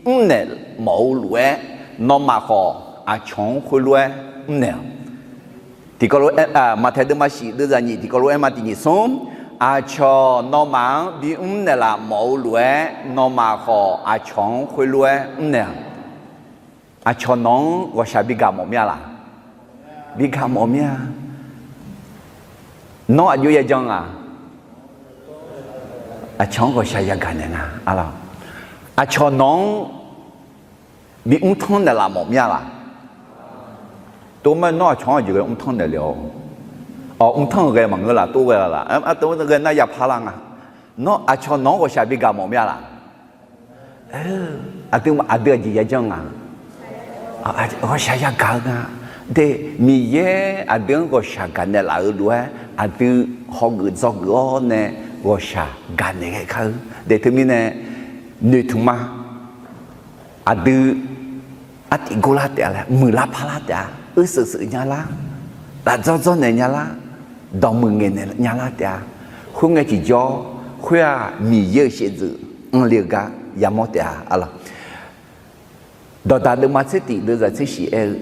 mrnaeq mawf-eu lof-aer, nawmaf khawf aqcawq-anr khoerlof-aer mrnaeq-awq. Tiqkawv lof-aer, Maqtaeq deuvma shif deuvzaq nyiq tiqkawv lof-aer ma tiq nyiq smr, aqcawq nawmaf-anr bimr naeqlaf mawf-eu lof-aer, nawmaf khawf aqcawq-anr khoerlof-aer mrnaeq-awq. Aqcawq nawq-anr ghawqshaq bigaq mawf mir-a laq? Bigaq mawf mir-a. Nawr aqjox yajanr-aq, aqcawq-anr ghawqshaq yagaq naeq nga, aqlawq. Aqcawq nawq-anr bimr tanr naeqlaf mawf mir-a laq? Tov ma, nawr aqcawq-anr aqjeq ghae mr tanr naeq le-awr, mr tanr-eu ghae maqngeur laf, tov ghae la laf, tov ghae nar yapar lar nga. Nawr aqcawq nawq-anr ghawqshaq bigaq mawf mir-a laq? Aqdui, aqdui aqjeq yajanr nga? Ghawqshaq yagaq-eu nga. De, Miqyaer aqdui-anr ghawqshaq gaqnaeq laf-eu lof-aer, aqdui hawgeuf dzawgeuf-awr nae ghawqshaq gaqnaeq ghae kar-eu. De, teumirnae noeqtmq ma. Aqdui artif gor lar taef-a laer, muiqlar parlar taef-a, uiseuf seuf nya lar, lafdzawr dzawrnaeq nya lar, dawqmuiq ngaeqnaeq nya lar taef-a. Khoerngae tiqjawr, khoer-aq Miqyaer-euq shaevdzeuf anr le-eu gar yamawr taef-a, aqlawq. Dawqdaq deuvma tser tif deuvzaq tser shif aer-eu,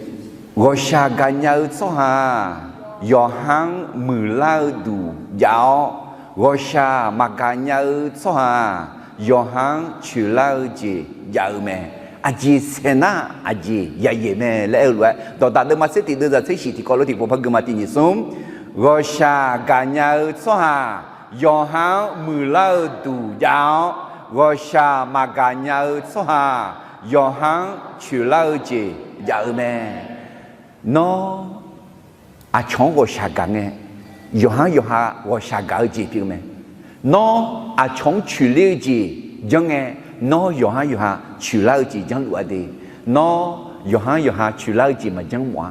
ghawqshaq gaqnya-eu tsawrhaq-aq, yawqha-anr muiqlar-eu duq jav-awr, ghawqshaq maqgaq nya-eu tsawrhaq-aq, yawqha-anr coeqlar-eu jeq jav-eu mae. Aqjeq saeq nar aqjeq yayaeq mae laer aer-eu lof-aer, dawqdaq deuvma tser tif deuvzaq tser shif tiqkawv lof tiqpov par gui ma tiq nyiq smr, ghawqshaq gaqnya-eu tsawrhaq-aq, yawqha-anr muiqlar-eu duq jav-awr, ghawqshaq maqgaq nya-eu tsawrhaq-aq, yawqha-anr coeqlar-eu jeq jav-eu mae. Nawr aqcawq-anr ghawqshaq gaq ngae, yawqha-anr yawqha ghawqshaq gaq-eu jeq pyeuf-eu mae. Nawr aqcawq-anr coeqler-eu jeq janr ngae, nawr yawqha-anr yawqha coeqlar-eu jeq janrluf-a de. Nawr yawqha-anr yawqha coeqlar-eu jeq maqjanr mawf-a.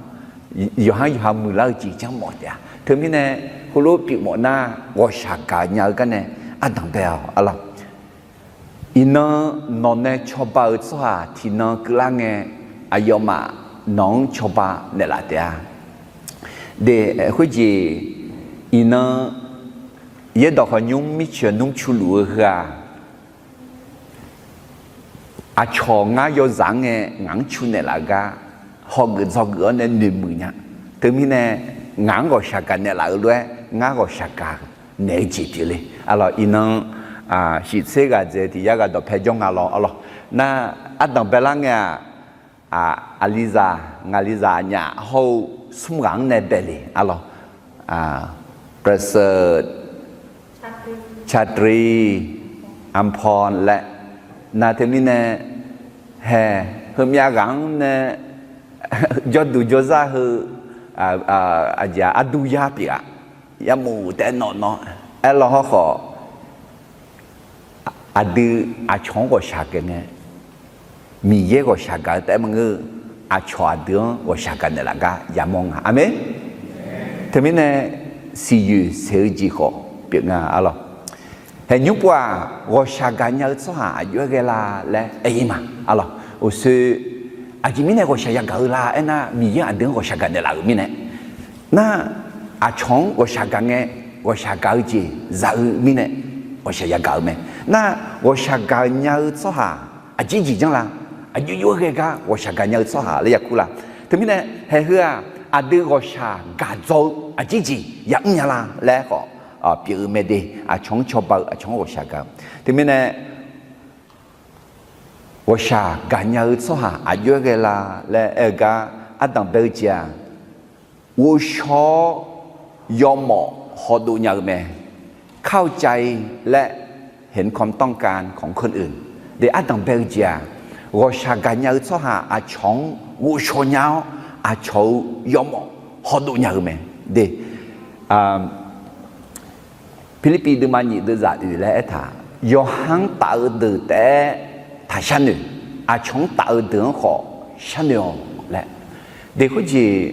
Yawqha-anr yawqha muiqlar-eu jeq janr mawf taef-a. Teumirnae heulof pyeuf mawf nar, ghawqshaq gaqnya-eu garnae ardanq bae-awq, aqlawq. Iqnan nawq nae cawba-eu tsawrhaq tiqnan keuvlar ngae, aqyawfmaf nawq-anr cawba naeqlaf taef-a. De, khoerjeq iqnan yaerdawq khawf nymr mircoeq nmr cu luf-eu heu-aq, aqcawq ngar yawzaq-anr ngae ngaq-anr cu naeqlaf-eu gar hawgeuf dzawgeuf-awr nae noeqmuiq nya. Teumirnae ngaq-anr ghawqshaq gaq naeqlaf-eu lof-aer ngar ghawqshaq gaq naeq-eu jeq pyeufle. Aqlawq, iqnan shif tser ghaq dzaeq tiq yar ghaq dawqpae jawr nga lawr, aqlawq. Nar, ardanq baelar ngae-aq, aqlizaq, ngaqlizaq aqnyaf hawr-eu smr ghaq-anr nae bae le, aqlawq. ประเสริฐ ชาตรี อัมพร laer, nar teumirnae hae, heumyav ghaq-anr nae jawrduq jawrzar heu, aqjeq-aq arduq yar pyeuf-aq, yamawf taef-aer nawq nawr aer law hawrkhawf, aqdui aqcawq-anr ghawqshaq gaq ngae, Miqyaer ghawqshaq gaq-eu taef-aer maqngeur-eu, aqcawq aqdui-anr ghawqshaq gaq naeqlaf gar yamawr nga. Aqmeq. Teumirnae siqyoeq saeq-eu jeq khawf pyeuf nga, aqlawq. Haeq nymr pov-aq, ghawqshaq gaqnya-eu tsawrhaq aqjox-aer ghae la laer aer-ir ma, aqlawq. Uqshoe aqjeq mirnae ghawqshaq yagaq-eu la aernar, Miqyaer aqdui-anr ghawqshaq gaq naeqlaf-euq mirnae. Nar, aqcawq-anr ghawqshaq gaq ngae, ghawqshaq gaq-eu jeq za-eu mirnae ghawqshaq yagaq-eu mae. Nar, ghawqshaq gaqnya-eu tsawrhaq aqjeq jeq janr la? Aqjox jox-aer ghae gar ghawqshaq gaqnya-eu tsawrhaq laer yakur la? Teumirnae haeq heu-aq, aqdui ghawqshaq gaq dzaw-eu aqjeq jeq yamr nya la laer khawf, pyeuf-eu mae de. Aqcawq-anr cawba-eu, aqcawq-anr ghawqshaq gaq-eu. Teumirnae ghawqshaq gaqnya-eu tsawrhaq aqjox-aer ghae la laer aer-eu gar, ardanq bae-eu jeq-aq, ghovshaw-awr yawmawf hawdov nya-eu mae. เข้าใจ และเห็นความต้องการของคนอื่น de. Ardanq bae-eu jeq-aq, ghawqshaq gaqnya-eu tsawrhaq aqcawq-anr ghovshaw nya-awr, aqcawq-euq yawmawf hawdov nya-eu mae de. Pirlirpiv deuvma nyiq deuvzaq oeq laer aertaq, yawqha-anr taf-eu deuq taef-aer taqshar noeq, aqcawq-anr taf-eu deuq-anr khawf sharnoeq-awq laer. De khoerjeq,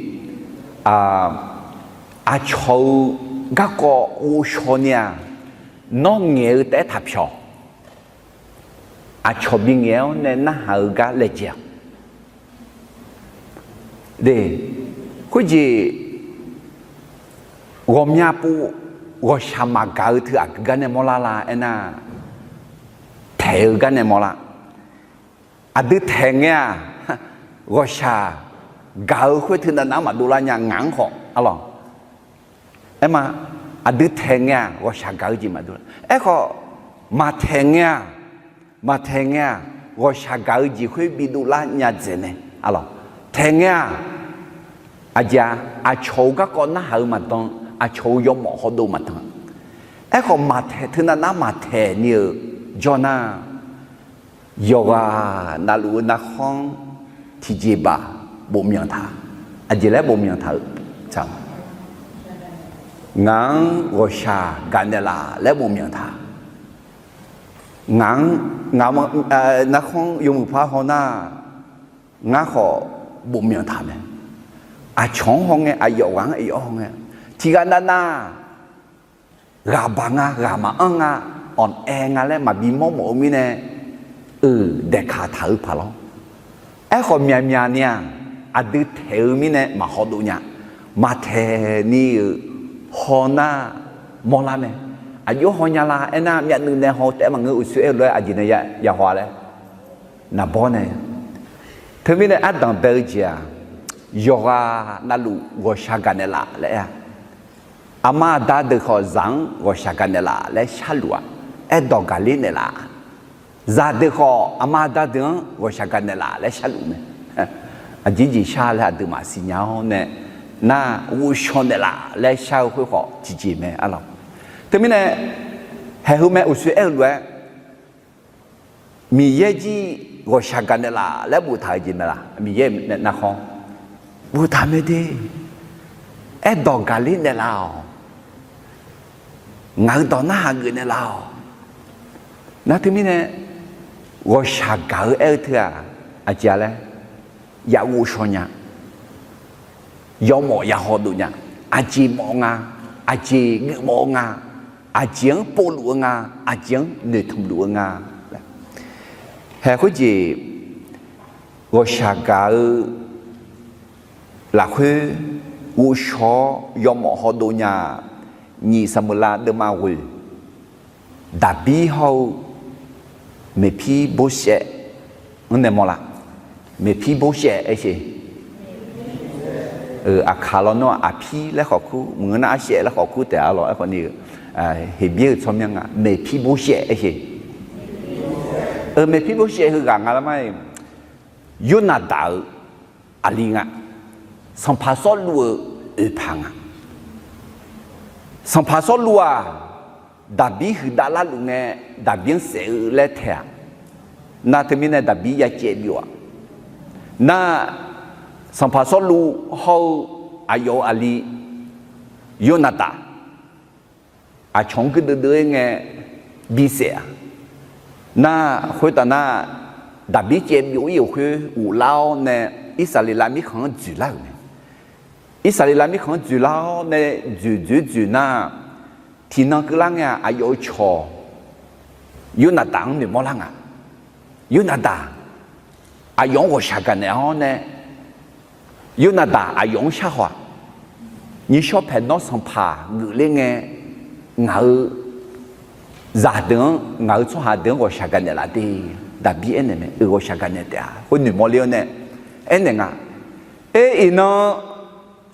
aqcawq-euq garkawv ghovshaw ni-aq, nawr ngaeq-eu taef-aer taqpyawq. Aqcawq bingaeq-awr nae narhaq-eu gar laejae-awq. De, khoerjeq ghawqmya pov ghawqshaq maqgaq-eu teu aqgeu gar nae mawrlar la aernar, taeq-eu gar nae mawrlar. Aqdui taeq ngae-aq, ghawqshaq gaq-eu khoer teunav nav-anr maqdov lar nya ngaq-anr khawf arlawq. Aerma, aqdui taeq ngae-aq ghawqshaq gaq-eu jeq maqdov lar. Aerkhawf, maqtaeq ngae-aq, maqtaeq ngae-aq, ghawqshaq gaq-eu jeq khoer bidov lar nya dzaeq mae arlawq. Taeq ngae-aq, aqjeq-aq, aqcawq-euq garkawv narhaq-eu maqdan, aqcawq-euq yawmawf hawdov maqdan. Aerkhawf, maqtaeq, teunav nav-anr maqtaeq ni-euq jawr nar, yawqghaq navluf-eu narkhanr tiqjeqbaq bofmyanq taq. Aqjeq laer bofmyanq taq-eu, ngaq-anr ghawqshaq gaq naeqlaf laer bofmyanq taq. Ngaq-anr, ngaq, narkhanr yawmuiq par haw nar, ngar khawf bofmyanq taq mae. Aqcawq-anr haw ngae, aqyawf ghaq-anr aqyawf haw ngae, tiqghaq navnav ghaq baq nga, ghaq maqanr nga, awq aer nga laer maqbi mawrmawf-eu mirnae, euq daeqkaq taq-eu paq lawr. Aerkhawf myaqmyaq ni-aq, aqdui taeq-eu mirnae maqhaw dov nya. Maqtaeq ni-euq haw nar mawrlar mae. Aqjox haw nya la aernar, myavnuiv nae haw taef-aer maqngeur, uqshoe aer-eu lof-aer aqjeq nae ya haw-a laer naqbawr nae. Teumirnae ardanq bae-eu jeq-aq, yawqghaq navluf ghawqshaq gaq naeqlaf laer aer-a. Aqma aqda deuq khawf zaq-anr ghawqshaq gaq naeqlaf laer sharluf-aq, aerdawq gaqler naeqlaf. Zaqdeuq khawf aqma aqda deuq-anr ghawqshaq gaq naeqlaf laer sharluf mae. Aqjeq jeq shar laer aqduimaf siqnya-awr nae, nar ghovshaw naeqlaf laer shar-eu khoer khawf tiqjeq mae arlawq. Teumirnae, haeq heu mae, uqshoe aer-eu lof-aer, Miqyaer jir ghawqshaq gaq naeqlaf laer boftaq-eu jeq mae laq? Miqyaer nae narkhanr boftaq mae de. Aerdawq gaqler naeqlaf-awq. Ngaq-euq dawq narhaq geuf naeqlaf-awq. Nar teumirnae, ghawqshaq gaq-eu aer-eu teu-aq, aqjeq-a laer, ya ghovshaw nya, yawmawf ya hawdov nya, aqjeq mawf nga, aqjeq geufmawf-eu nga, aqjeq-anr povluf-eu nga, aqjeq-anr noeqtmq luf-eu nga. Haeq khoerjeq, ghawqshaq gaq-eu lafkhoer ghovshaw-awr yawmawf hawdov nya-aq, nyiq Saqmeuqlav deuvma ghoeq, Daqbir hawr-eu Meqpirboshaev-anr nae mawrlar. Meqpirboshaev aer sher. Aqkaq lawnmr-aq, Aqpir laer khawf kur, maqngeur nar Arshaev laer khawf kur taef-a lawq. Aerkhawf ni-eu, Heqbyaer-euq tsawrmyanr nga, Meqpirboshaev aer sher. Meqpirboshaev heughaq nga lar ma-iq, Yornaqdaq-euq aqli nga. Sanqpaq Sawrluv-eu oeqpaq nga. Sanqpaq Sawrluv-aq, Daqbir huiqdav larluf ngae, Daqbir-anr saef-eu laer taeq-aq, nar teumirnae Daqbir ya caev byov-aq, nar, Sanqpaq Sawrluv hawr-eu aqyawf-euq aqli Yornaqdaq aqcawq-anr guirdeuv deuv-ir ngae bisaef-aq, nar, khoertav nar, Daqbir caev byov-ir-euq khoer ghoflar-awr nae, Irsaqleqlav mirkhanq-anr dzoeqlar-euq mae. Irsaqleqlav mirkhanq-anr dzoeqlar-awr nae, dzoeq dzoeq dzoeq nar, tiqnan keuvlar ngae-aq, aqyawf-euq cawq Yornaqdaq-anr noeqmawr lar nga. Yornaqdaq aqyawf-anr ghawqshaq gaq naeq-awr nae, Yornaqdaq aqyawf-anr sharhaw-aq, nyiqshawr paeq nawr sanqpaq geufler ngae, ngaq-euq zaqdeuq-anr, ngaq-euq tsawrhaq deuq-anr ghawqshaq gaq naeqlaf de. Daqbir aernaeq mae, Euq ghawqshaq gaq naeq taef-a. Khoer noeqmawr ler-awr nae aernaeq nga. Aer, iqnan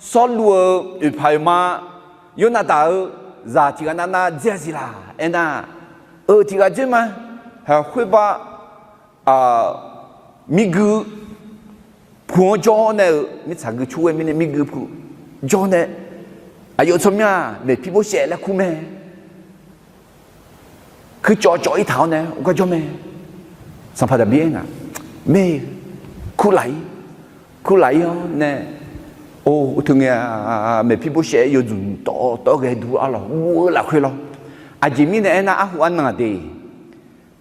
Sawrluv-euq oeqpaq oeqma, Yornaqdaq-eu zaq tiq ghaq navnav dzer-a siq laq aernar, eu tiq ghaq dzer ma. Khoerbav mirgui puq-anr jawr-awr nae-euq mirtsaq gui cur ghae mirnae mirgui puq jawr nae, aqyawf tsawrmyanr-aq Maeqpir Borsaev laer kur mae. Kuircawv cawv-ir taq-awr nae gar jawr mae. Sanqpaq Daqbir aer nga, Mae, kurlaf-ir, kurlaf-ir-awr nae, or, teu ngae-a, Maeqpir Borsaev yawdzuq tawv tawv ghae dur arlawq guv-eu lafkhoer lawr. Aqjeq mirnae aernar, arhu arnan-aq de,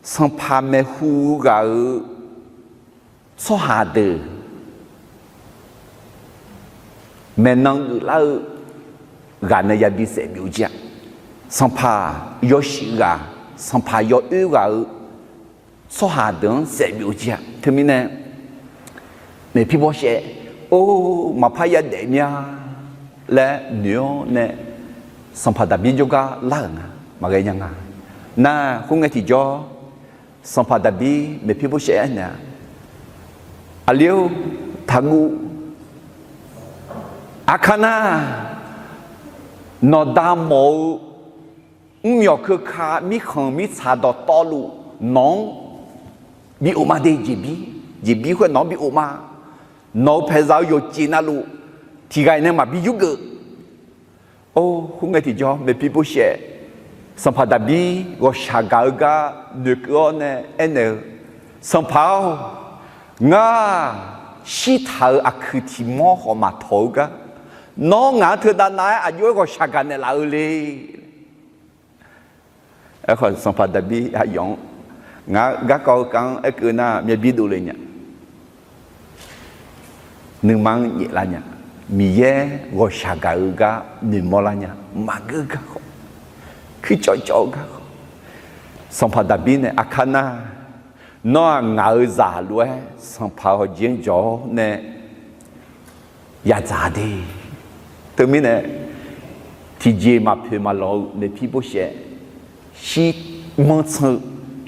sanqpaq maeqhu ghaq-euq tsawrhaq deuq maeqnan geuflar-eu ghaq nae yabi saef byov jir-a. Sanqpaq yawshuif ghaq, sanqpaq yawoer ghaq-euq tsawrhaq deuq-anr saef byov jir-a. Teumirnae, Maeqpir Borsaev, or, maqpar yadaef mir-a laer noeq-awr nae, sanqpaq Daqbir jawrgar lar-euq nga, maqghae nya nga. Nar, khoerngae tiqjawr, sanqpaq Daqbir Maeqpir Borsaev aernaeq-a, Aqli-or, taqguv. Aqkar nar, nawqda mawf-eu mrmyawq keuka mirkhanq mirtsaq dawqtawvluf nawq-anr bi of ma de, jeqbir, jeqbir khoer nawq-anr bi of ma. Nawq-euq paeqzaq-eu yawqjeq navluf tiq ghaq nae maqbi yurgeuf. Or, khoerngae tiqjawr Maeqpir Borsaev, sanqpaq Daqbir ghawqshaq gaq-eu gar noeqkeuv-awr nae aernaeq-eu, Sanqpaq-or, ngar shirtaq-euq aqkuiq tiq mawr khawf maqtawq-eu gar, nawr ngaq-anr teunav nav-aer aqjox-aer ghawqshaq gaq naeqlaf-eu le. Aerkhawf, sanqpaq Daqbir aqyawf-anr, ngar garkawv-eu kar-anr aerkeuv nar, myav bir dovle nya. Nuima-anr nyaeflar nya. Miqyaer ghawqshaq gaq-eu gar noeqmawr lar nya. Maqgeur gar khawf, kuircawv cawv-eu gar khawf, sanqpaq Daqbir nae, Aqkar nar, nawr-aq ngaq-euq zaq lof-aer sanqpaq hawjeq-anr jawq-awr nae yadzaq de. Teumirnae, tiqjeq maqpoeq maqlawq-eu Maeqpir Borsaev, shir manrtsan-eu,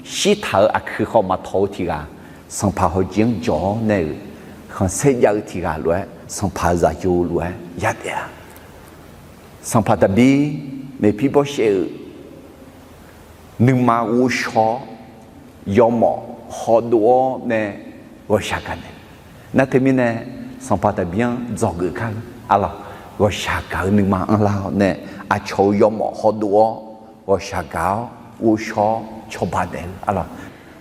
shirtaq-euq aqkuiq khawf maqtawq-eu tiq ghaq, sanqpaq hawjeq-anr jawq-awr nae-euq khanqsaer jav-eu tiq ghaq lof-aer, sanqpaq-euq zaqyo lof-aer yadaef-a. Sanqpaq Daqbir Maeqpir Borsaev-euq nuima ghovshaw-awr, yawmawf hawdov-awr nae ghawqshaq gaq naeq. Nar teumirnae, sanqpaq Daqbir-anr dzawgeuf kar-eu arlawq, ghawqshaq gaq-eu nuima anrlar-awr nae, aqcawq-euq yawmawf hawdov-awr, ghawqshaq gaq-awr ghovshaw-awr cawba naeq-eu arlawq.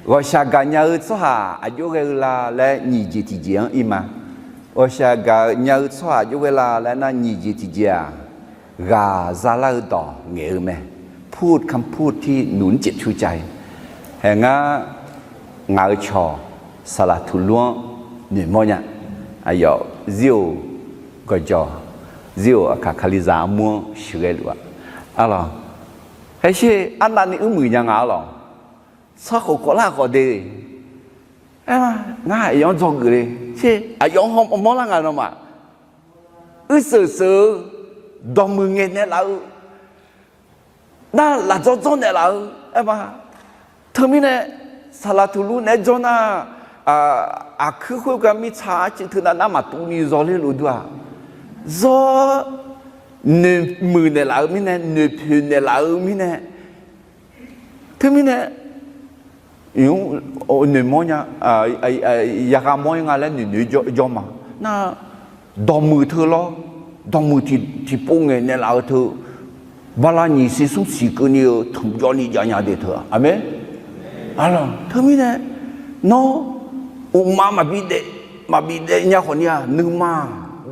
Ghawqshaq gaq nya-eu tsawrhaq aqjox ghae-eu la laer nyiq jeq tiqjeq-anr ir ma. Ghawqshaq gaq nya-eu tsawrhaq aqjox ghae la laer nar, nyiq jeq tiqjeq-aq, ghaq zalar-eu dawq ngaeq-eu mae. พูดคำพูดที่หนุนจิตชูใจ. Hae ngar, ngaq-euq cawq Saqlaqtuqlur-anr noeqmawr nya. Aqyawf zir-euq gawqjawq, zir-euq aqkaq Kalizaq armur-anr sheuqghae luf-a. Arlawq, hae sher arnavni uirmuiq nya nga arlawq. Tsawrkhof kawvlar khawf de. Aer ma, ngar aqyawf-anr dzawgeuf le. Sher aqyawf-anr hawmawr lar nga nawmaf. Uirseuq seuq-eu, dawqmuiq ngaeq naeqlaf-eu, nar lafdzawr dzawr naeqlaf-eu, aer ma. Teumirnae, Saqlaqtuqlur naeq-aer jawr nar, aqkuir khoergar mirtsaq arcuiv teunav nar maqtuvni zawler luf dur-aq, zawr noeqmuiq naeqlaf-eu mirnae, noeqpoeq naeqlaf-eu mirnae, teumirnae, noeqmawr nya, yagha mawr-ir nga laer noeqnoeq jawr ma. Nar, dawqmuiq teu lawr, dawqmuiq tiqpov ngaeq naeqlaf-eu teu, bala nyiq siq smr siq keuvni-eu tmq jawrni jav nya de teu-aq. Aqmeq. Arlawq, teumirnae, nawr, uqma maqbi daef, maqbi daef nya khawfni-aq, nuima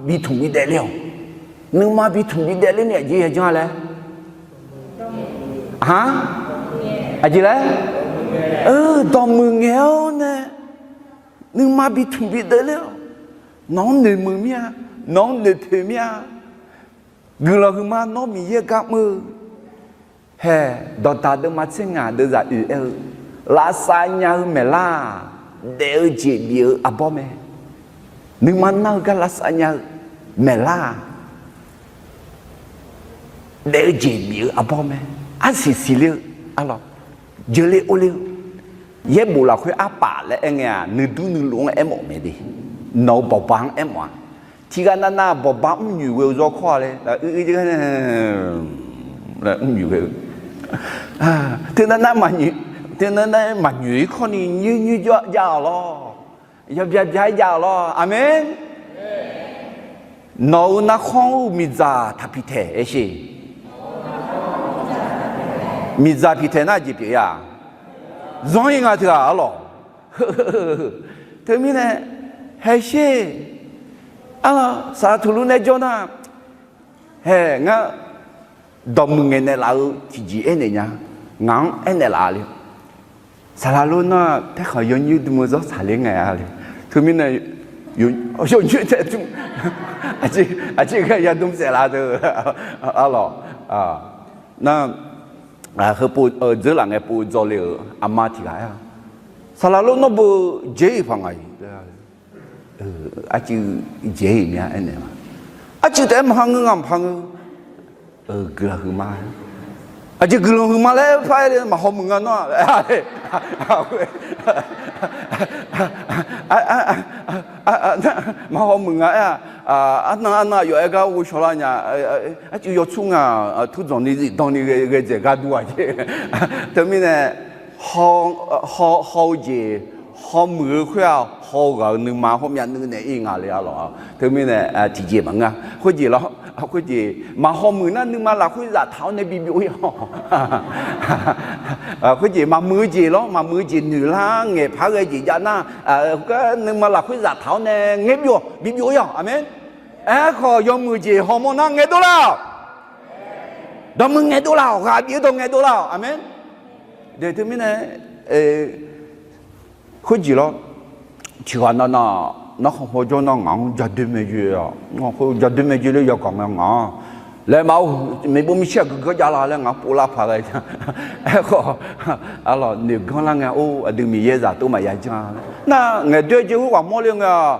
bi tmq bi daef ler-awq. Nuima bi tmq bi daef lerni aqjeq yajanr-a laer. Aq, aqjeq laer, dawqmuiq ngaeq-awr nae, nuima bi tmq bi daef ler-awq. Nawq-anr noeqmuiq mir-a, nawq-anr noeqpoeq mir-a. Guiqlanq huiqma nawr Miqyaer gar mr-eu hae, dawqdaq deuvma tser ngaq deuvzaq oeq aer-eu, lavsav nya-eu maeqlar-aq, daef-eu jeq bif-eu arbawr mae. Nuima nar-eu gar lavsav nya-eu maeqlar-aq, daef-eu jeq bif-eu arbawr mae. Arsiq siqler-eu, arlawq, jeuqle orler-eu, yaerbof lafkhoer arpaf laer aer ngae-aq, nuidur nuiluf-anr aermawf mae de. Nawq-eu bawqba-anr aermawf-a. Tiqghaq navnav bawqba mrnyoeq ghoe-eu zawr kawr-a laer, Mrmyoeq ghae-eu, teunav nar maqnyoeq, teunav nar maqnyoeq-ir kawrni nyoer nyoer jav-awq lawr. Yabya bya-aer jav-awq lawr. Aqmeq. Nawq-euq narkhanr-eu miqdzaq taqpiqtaeq aersheq. Miqdzaq piqtaeq nar jeq pyeuf-a. Zanr-ir nga teughaq arlawq. Teumirnae, haesher, arlawq saqlaq tuqluf nae jawr nar, hae ngar dawqmuiq ngaeqnaeq laf-eu tiqjeq aernaeq nya. Ngaq-anr aernaeq laf le. Saqlaq lor nar paerkhanq yawnyoer dm-eu zanr tsaqler ngae-a le. Teumirnae, yawnyoer tae dm, aqjeq ghae yadm saef laf deuq arlawq. Nar, heupov dzeur laf ngae pov dzawle-euq aqma tiq ghaq aer-a, saqlaq lor nawr beu jaer-iq paq ngaq-iq. Arcuiv jaer-iq mya aernaeq ma. Arcuiv taef-aer maqha ngeur nga maqha ngeur. Guiqlanq huiqma. Aqjeq guiqlanq huiqma laer par-aer le maqhaw muiq nga nawr-aq. Maqhaw muiq nga aer-a. Arnan arnan aqyawf aer gar ghovshaw lar nya. Arcuiv yawtsur nga, turdzanq ni zifdan ni ghae dzaeq gar dur-aq jeq. Teumirnae, haw-eu jeq, hawmuiq-eu khoer-aq haw-eu ghaq-euq nuima hawmyav nuinaeq-ir nga le arlawq. Teumirnae tiqjeq maqngeur-a. Khoerjeq lawr, khoerjeq maqhaw muiq nar nuima lafkhoer zaftaq-awr nae bibyov-ir-awq. Khoerjeq maqmuiq-eu jeq lawr, maqmuiq-eu jeq noeqlar ngaeqpaq-aer ghae jeq jav nar, gar nuima lafkhoer zaftaq-awr nae ngaer byov-awq, bibyov-ir-awq. Aqmeq. Aerkhawf yawmuiq jeq hawmawr nar ngaeqdov lar-awq. Dawqmuiq ngaeqdov lar-awq. Ghaq bif-eu dawq ngaeqdov lar-awq. Aqmeq. Deuq teumirnae, khoerjeq lawr, tiqghaq nav nav, narkhan paw jawr nar ngaq-anr jadoer mae joe-awq. Ngaq khoer jadoer mae joe ler yawganq nga ngaq-anr. Laer maf-or, maeqbov maeqshir-aq geuganr jav la laer ngaq-anr povlar paq ghae. Aerkhawf, arlawq noeqganr lar ngae, or aqdui Miqyaer zaq tov maqya janr-a. Nar ngaeqdoer jeq khoerghaq mawrle ngae-aq,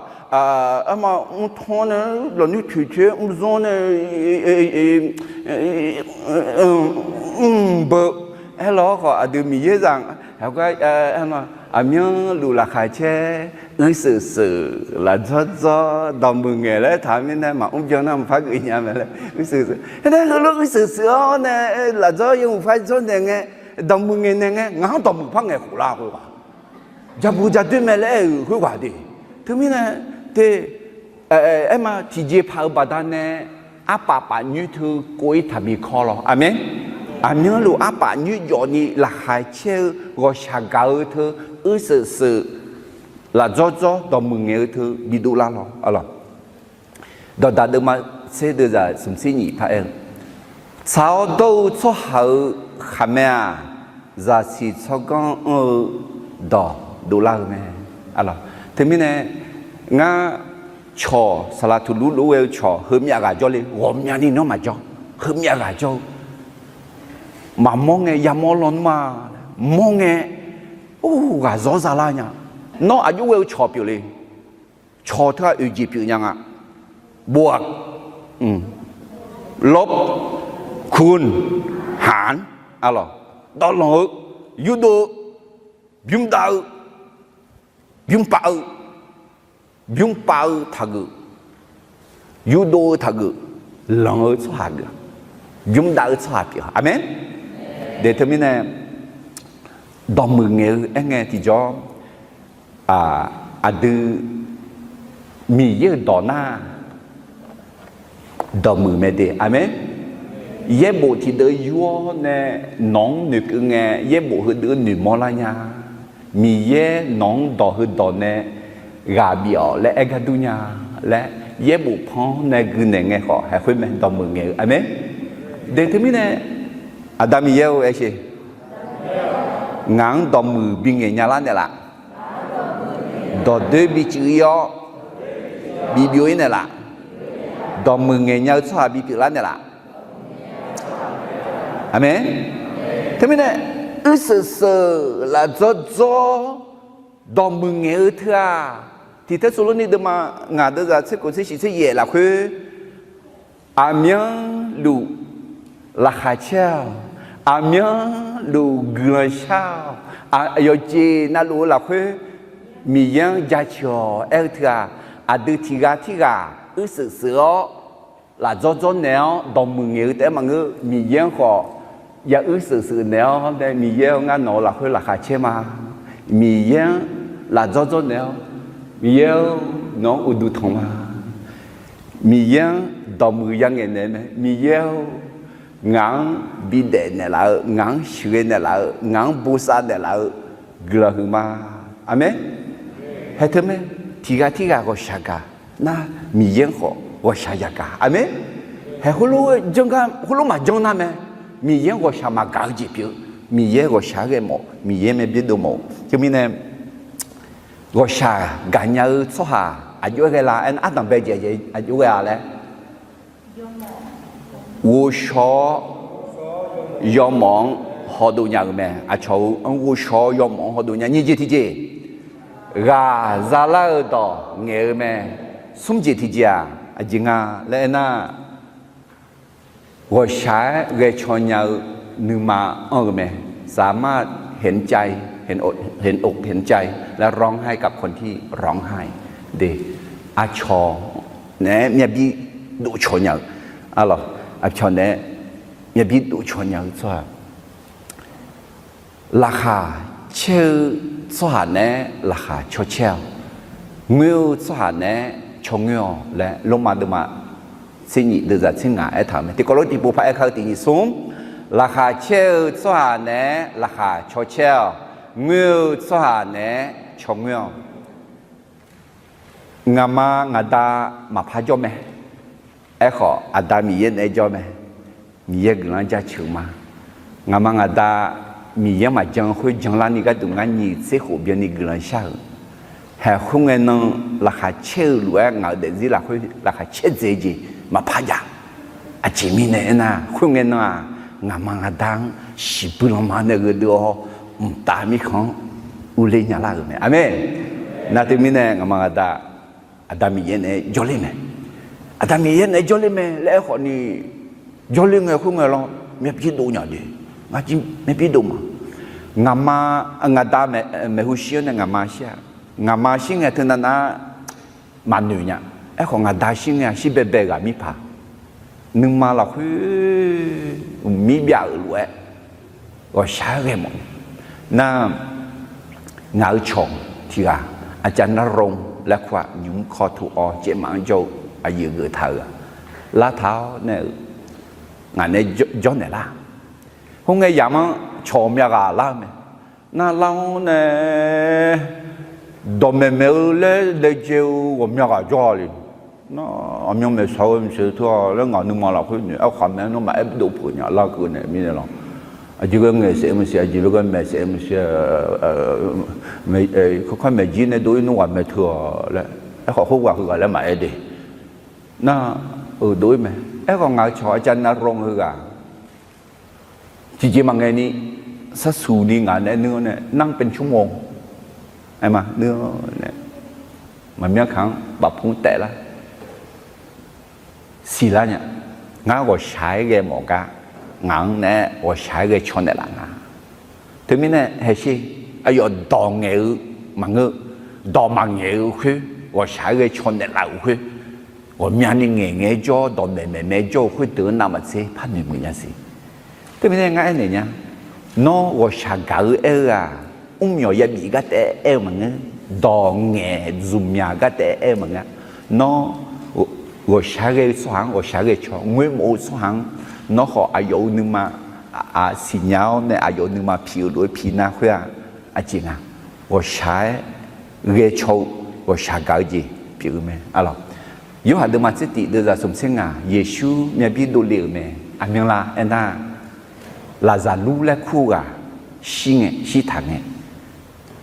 arma mrtanr nae lafnuir toeq toeq-aer mrzanr nae mrbeu, aerlawq khawf aqdui Miqyaer zaq, aqmyanluf laqkhaq caer, uirsheuq sheuq, lafdzawr dzawr, dawqmuiq ngaeq laer taq mirnae maqmr byan nar maqpar geuf nya mae laer uirsheuq sheuq. Aernar heulof uirsheuq sheuq-awr nae lafdzawr yawmuiq par dzawrnaeq ngae, dawqmuiq ngaeqnaeq ngae, ngaq-anr dawqmuiq par ngaeq khof lar khoerghaq. Jabuq jadoer mae laer aer-euq khoerghaq de. Teumirnae, te, aerma tiqjeqpaq-euq baqdanae arpaf paf nyoer teu kov-ir taqbi kawr lawr. Aqmeq. Aqmyanluf arpaf nyoer jawfni laqkhaq caer-eu ghawqshaq gaq-eu teu, uirsheuq sheuq, lafdzawr dzawr, dawqmuiq ngaeq-eu teu bidov lar lawr. Dawqdaq deuvma tser deuvzaq smq tser nyiq par aer-eu, tsaq-awr dawr-eu tsawrhaq-euq khaqmae-aq, zaqsiq tsawrganr anr-eu dawq dovlar-eu mae. Teumirnae, ngar cawq saqlaq tuqluf lof-aer ghae-eu cawq heumyav ghaq jawrle, ghawqmyani nawr maqjawr, heumyav ghaq jawr-eu. Maqmawr ngae yamawr lawnmr-a, mawr ngae, or, ghaq zawr zalar nya. Nawr aqjox ghae-eu cawq pyeufle. Cawq teu-aq oeq jeq pyeuf nya nga. Bov-aq, lawr, kun, haq, arlawq, dawvlanq-eu, yurdov-eu, bymr dav-eu, bymr pav-eu, bymr pav-eu taqgeuf, yurdov-eu taqgeuf, lanq-eu tsawrhaq geuf, bymr dav-eu tsawrhaq pyeuf. Aqmeq. Deuq teumirnae, dawqmuiq ngaeq-eu aerngae tiqjawr, aqdui Miqyaer-euq dawq nar, dawqmuiq mae de. Aqmeq. Yaerbof tiqdeuv yur-awr nae nawq-anr noeqkeuv ngae, yaerbof heudeuv noeqmawr lar nya. Miqyaer nawq-anr dawq heudawq nae ghaq bif-awq laer aer gar dur nya laer, yaerbof pan-anr nae guinaeq ngae khawf haeq khoer mae dawqmuiq ngaeq-eu. Aqmeq. Deuq teumirnae, Aqda Miqyaer-eu aershe, ngaq-anr dawqmuiq bingaeq nya lar naeqlaf. Dawqdoer bicuf-ir-awr, bibyov-ir naeqlaf. Dawqmuiq ngaeq nya-eu tsawrhaq bipyeuf lar naeqlaf. Aqmeq. Teumirnae, uirsheuq sheuq, lafdzawr dzawr, dawqmuiq ngaeq-eu teu-aq, tiq Tersaqlorni deuvma ngaq deuvzaq tser khof tser shiq tser yaef lafkhoer, aqmyanluf laqkhaq caer-awq, aqmyanluf guiqlanq shar-awq, yawqjeq navluf-eu lafkhoer Miqyaer-anr jaceuq-awq aer-eu teu-aq, aqdui tiq ghaq tirghaq uirsheuq sheuq-awr, lafdzawr dzawr naeq-awr dawqmuiq ngaeq-eu taef-aer maqngeur. Miqyaer-anr khawf yaruir sheuqsheuq naeq-awr nae, Miqyaer-or, ngar nawq-euq lafkhoer laqkhaq caer ma. Miqyaer-anr lafdzawr dzawr naeq-awr, Miqyaer-or, nawq-anr uqduq tanq ma. Miqyaer-anr dawqmuiq yangaeq naeq mae. Miqyaer-or, ngaq-anr bidaef naeqlaf-eu, ngaq-anr sheuqghae naeqlaf-eu, ngaq-anr bosav naeqlaf-eu guiqlanq huiqma. Aqmeq. Hae teu mae, tiqghaq tirghaq ghawqshaq gaq nar, Miqyaer-anr khawf ghawqshaq yagaq. Aqmeq. Hae khoerlof-aer janr gar, khoerlof maqjanr nar mae, Miqyaer-anr ghawqshaq maqgaq-eu jeq pyeuf-eu. Miqyaer ghawqshaq-aer ghae mawf, Miqyaer myav bir dov mawf-eu. Teumirnae ghawqshaq gaqnya-eu tsawrhaq aqjox-aer ghae la? Aernar, ardanq bae jeq aqjox ghae-a laer, ghovshaw-awr yawmawf-anr hawdov nya-euq mae. Aqcawq-eu anr ghovshaw-awr yawmawf-anr hawdov nya. Nyiq jeq tiqjeq, ghaq zalar-eu dawq ngaeq-eu mae. Smr jeq tiqjeq-aq, aqjeq nga laer aernar, ghawqshaq-aer ghae caw nya-eu nuima anr-eu mae. สามารถเห็นใจ เห็นอก เห็นใจ และร้องไห้กับคนที่ร้องไห้ de. Aqcawq naeq-aer myav bir dov caw nya-eu, arlawq, aqcawq naeq-aer myav bir dov caw nya-eu tsawrhaq, laqkhaq caer-eu tsawrhaq naeq-aer laqkhaq caw caer-awq. Ngoer-eu tsawrhaq naeq-aer caw ngoer-awq laer Lormav deuvma tser nyiq deuvzaq tser ngaq aertaq-euq mae. Tiqkawv lof tiqpov paq-aer ka-eu tiq nyiq smr, laqkhaq caer-eu tsawrhaq naeq-aer laqkhaq caw caer-awq. Ngoer-eu tsawrhaq naeq-aer caw ngoer-awq. Ngaqma ngaqda maqpar jawr mae. Aerkhawf, Aqda Miqyaer naeq-aer jawr mae. Miqyaer guiqlanq-anr jaceuq ma. Ngaqma ngaqda Miqyaer-anr maqjan khoer janlarni gharduq ngar nyiq tser khof byanni guiqlanq shar-euq. Haeq khoerngae nan laqkhaq caer-eu lof-aer ngaq-euq daefzir lafkhoer laqkhaq caer dzaeq jeq maqpar jav. Aqjeq mirnae aernar, khoerngae nan-aq, ngaqma ngaqda-anr shiqbuir lanma nae gheudeuv-awr, mqtav mirkhanq-anr urler nya lar-euq mae. Aqmeq. Nar teumirnae ngaqma ngaqda Aqda Miqyaer naeq-aer jawrler mae. Aqda Miqyaer naeq-aer jawrler mae laer aerkhawf ni, jawrler ngae khoerngae lawr myavbir dov nya de. Ngar jir myavbir dov ma. Ngaqma, ngaqda maeqhu shir-awr nae ngaqma shir-a. Ngaqma shir ngae teunav nar maqnoeq nya. Aerkhawf ngaqda shir ngae-a shir baebae ghaq mirpaq nuima lafkhoer uqmir byav-euq lof-aer ghawqshaq-aer ghae mawf ni. Nar, ngaq-euq cawq tiq ghaq, อาจารย์ณรงค์ laer kur-aq, nymq mr คอ tov-awr caevmaf-anr jawr-eu aqyuif geuf taq-euq-aq, lartaq-awr nae-euq ngaq nae jawr naeq lar. Khoerngae yamq-anr cawq myav ghaq lar-eu mae. Nar lar-awr nae dawqmaeq maeq-eu laer daejae-eu ghawqmya ghaq jawr-a le. Nar, aqmyan maeqshaq-eu maqsiq teu-a laer ngaq nuima lafkhoer noeq-aer khaqmae nawmaf aer dov peuq nya lar keuv naeq mirnae lawr. Aqjeq ghae ngaeq saef-eu maqsiq, aqjeq ghae maeq saef-eu maqsiq, kawrkawr maeqjir nae dov-ir nmr ghaq maeq teu-awq laer, aerkhawf khoerghaq heughaq laer maqaer de. Nar, euq dov-ir mae. Aerkhawf ngaq-euq cawq อาจารย์ณรงค์ heughaq tiqjeq maqngaeq ni, sarsuq ni ngaq nae nuir-awr nae นั่งเป็นชั่วโมง aer ma nuir-awr nae maqmyanr kaq-anr bafpur taef lar siqlar nya. Ngar ghawqshaq-aer ghae mawf gar, ngaq-anr naeq-aer ghawqshaq-aer ghae caw naeqlaf nga. Teumirnae haeqsher, aqyawf dawq ngaeq-eu maqngeur, dawq maqngaeq-eu khoer, ghawqshaq-aer ghae caw naeqlaf-euq khoer, ghawqmyani ngaeqngae-aer jawr, dawqmaeq maeqmaeq-aer jawr-eu khoerdeuq-anr navmaqtser par noeqmuiq nya siq. Teumirnae ngar aernaeq nya, nawr ghawqshaq gaq-eu aer-eu-aq, mrmyawq yabif gar taef-aer aer-eu maqngeur, dawq ngaeq zmqmyaq gar taef-aer aer-eu maqngeur. Nawr ghawqshaq-aer ghae-eu tsawrhaq-anr ghawqshaq-aer ghae caw ngoermawf-eu tsawrhaq-anr, nawr khawf aqyawf-euq nuima siqnya-awr nae aqyawf-euq nuima piq-euq lof-aer piq nar khoer-aq, aqjeq nga. Ghawqshaq-aer ghae caw-eu, ghawqshaq gaq-eu jeq pyeuf-eu mae. Arlawq, Yorhaq deuvma tser tif deuvzaq smq tser ngaq, Yeqsur myavbir dovle-euq mae. Aqmyanlar aernar, Laqzaqlur laer kur-eu ghaq shir ngae, shirtaq ngae,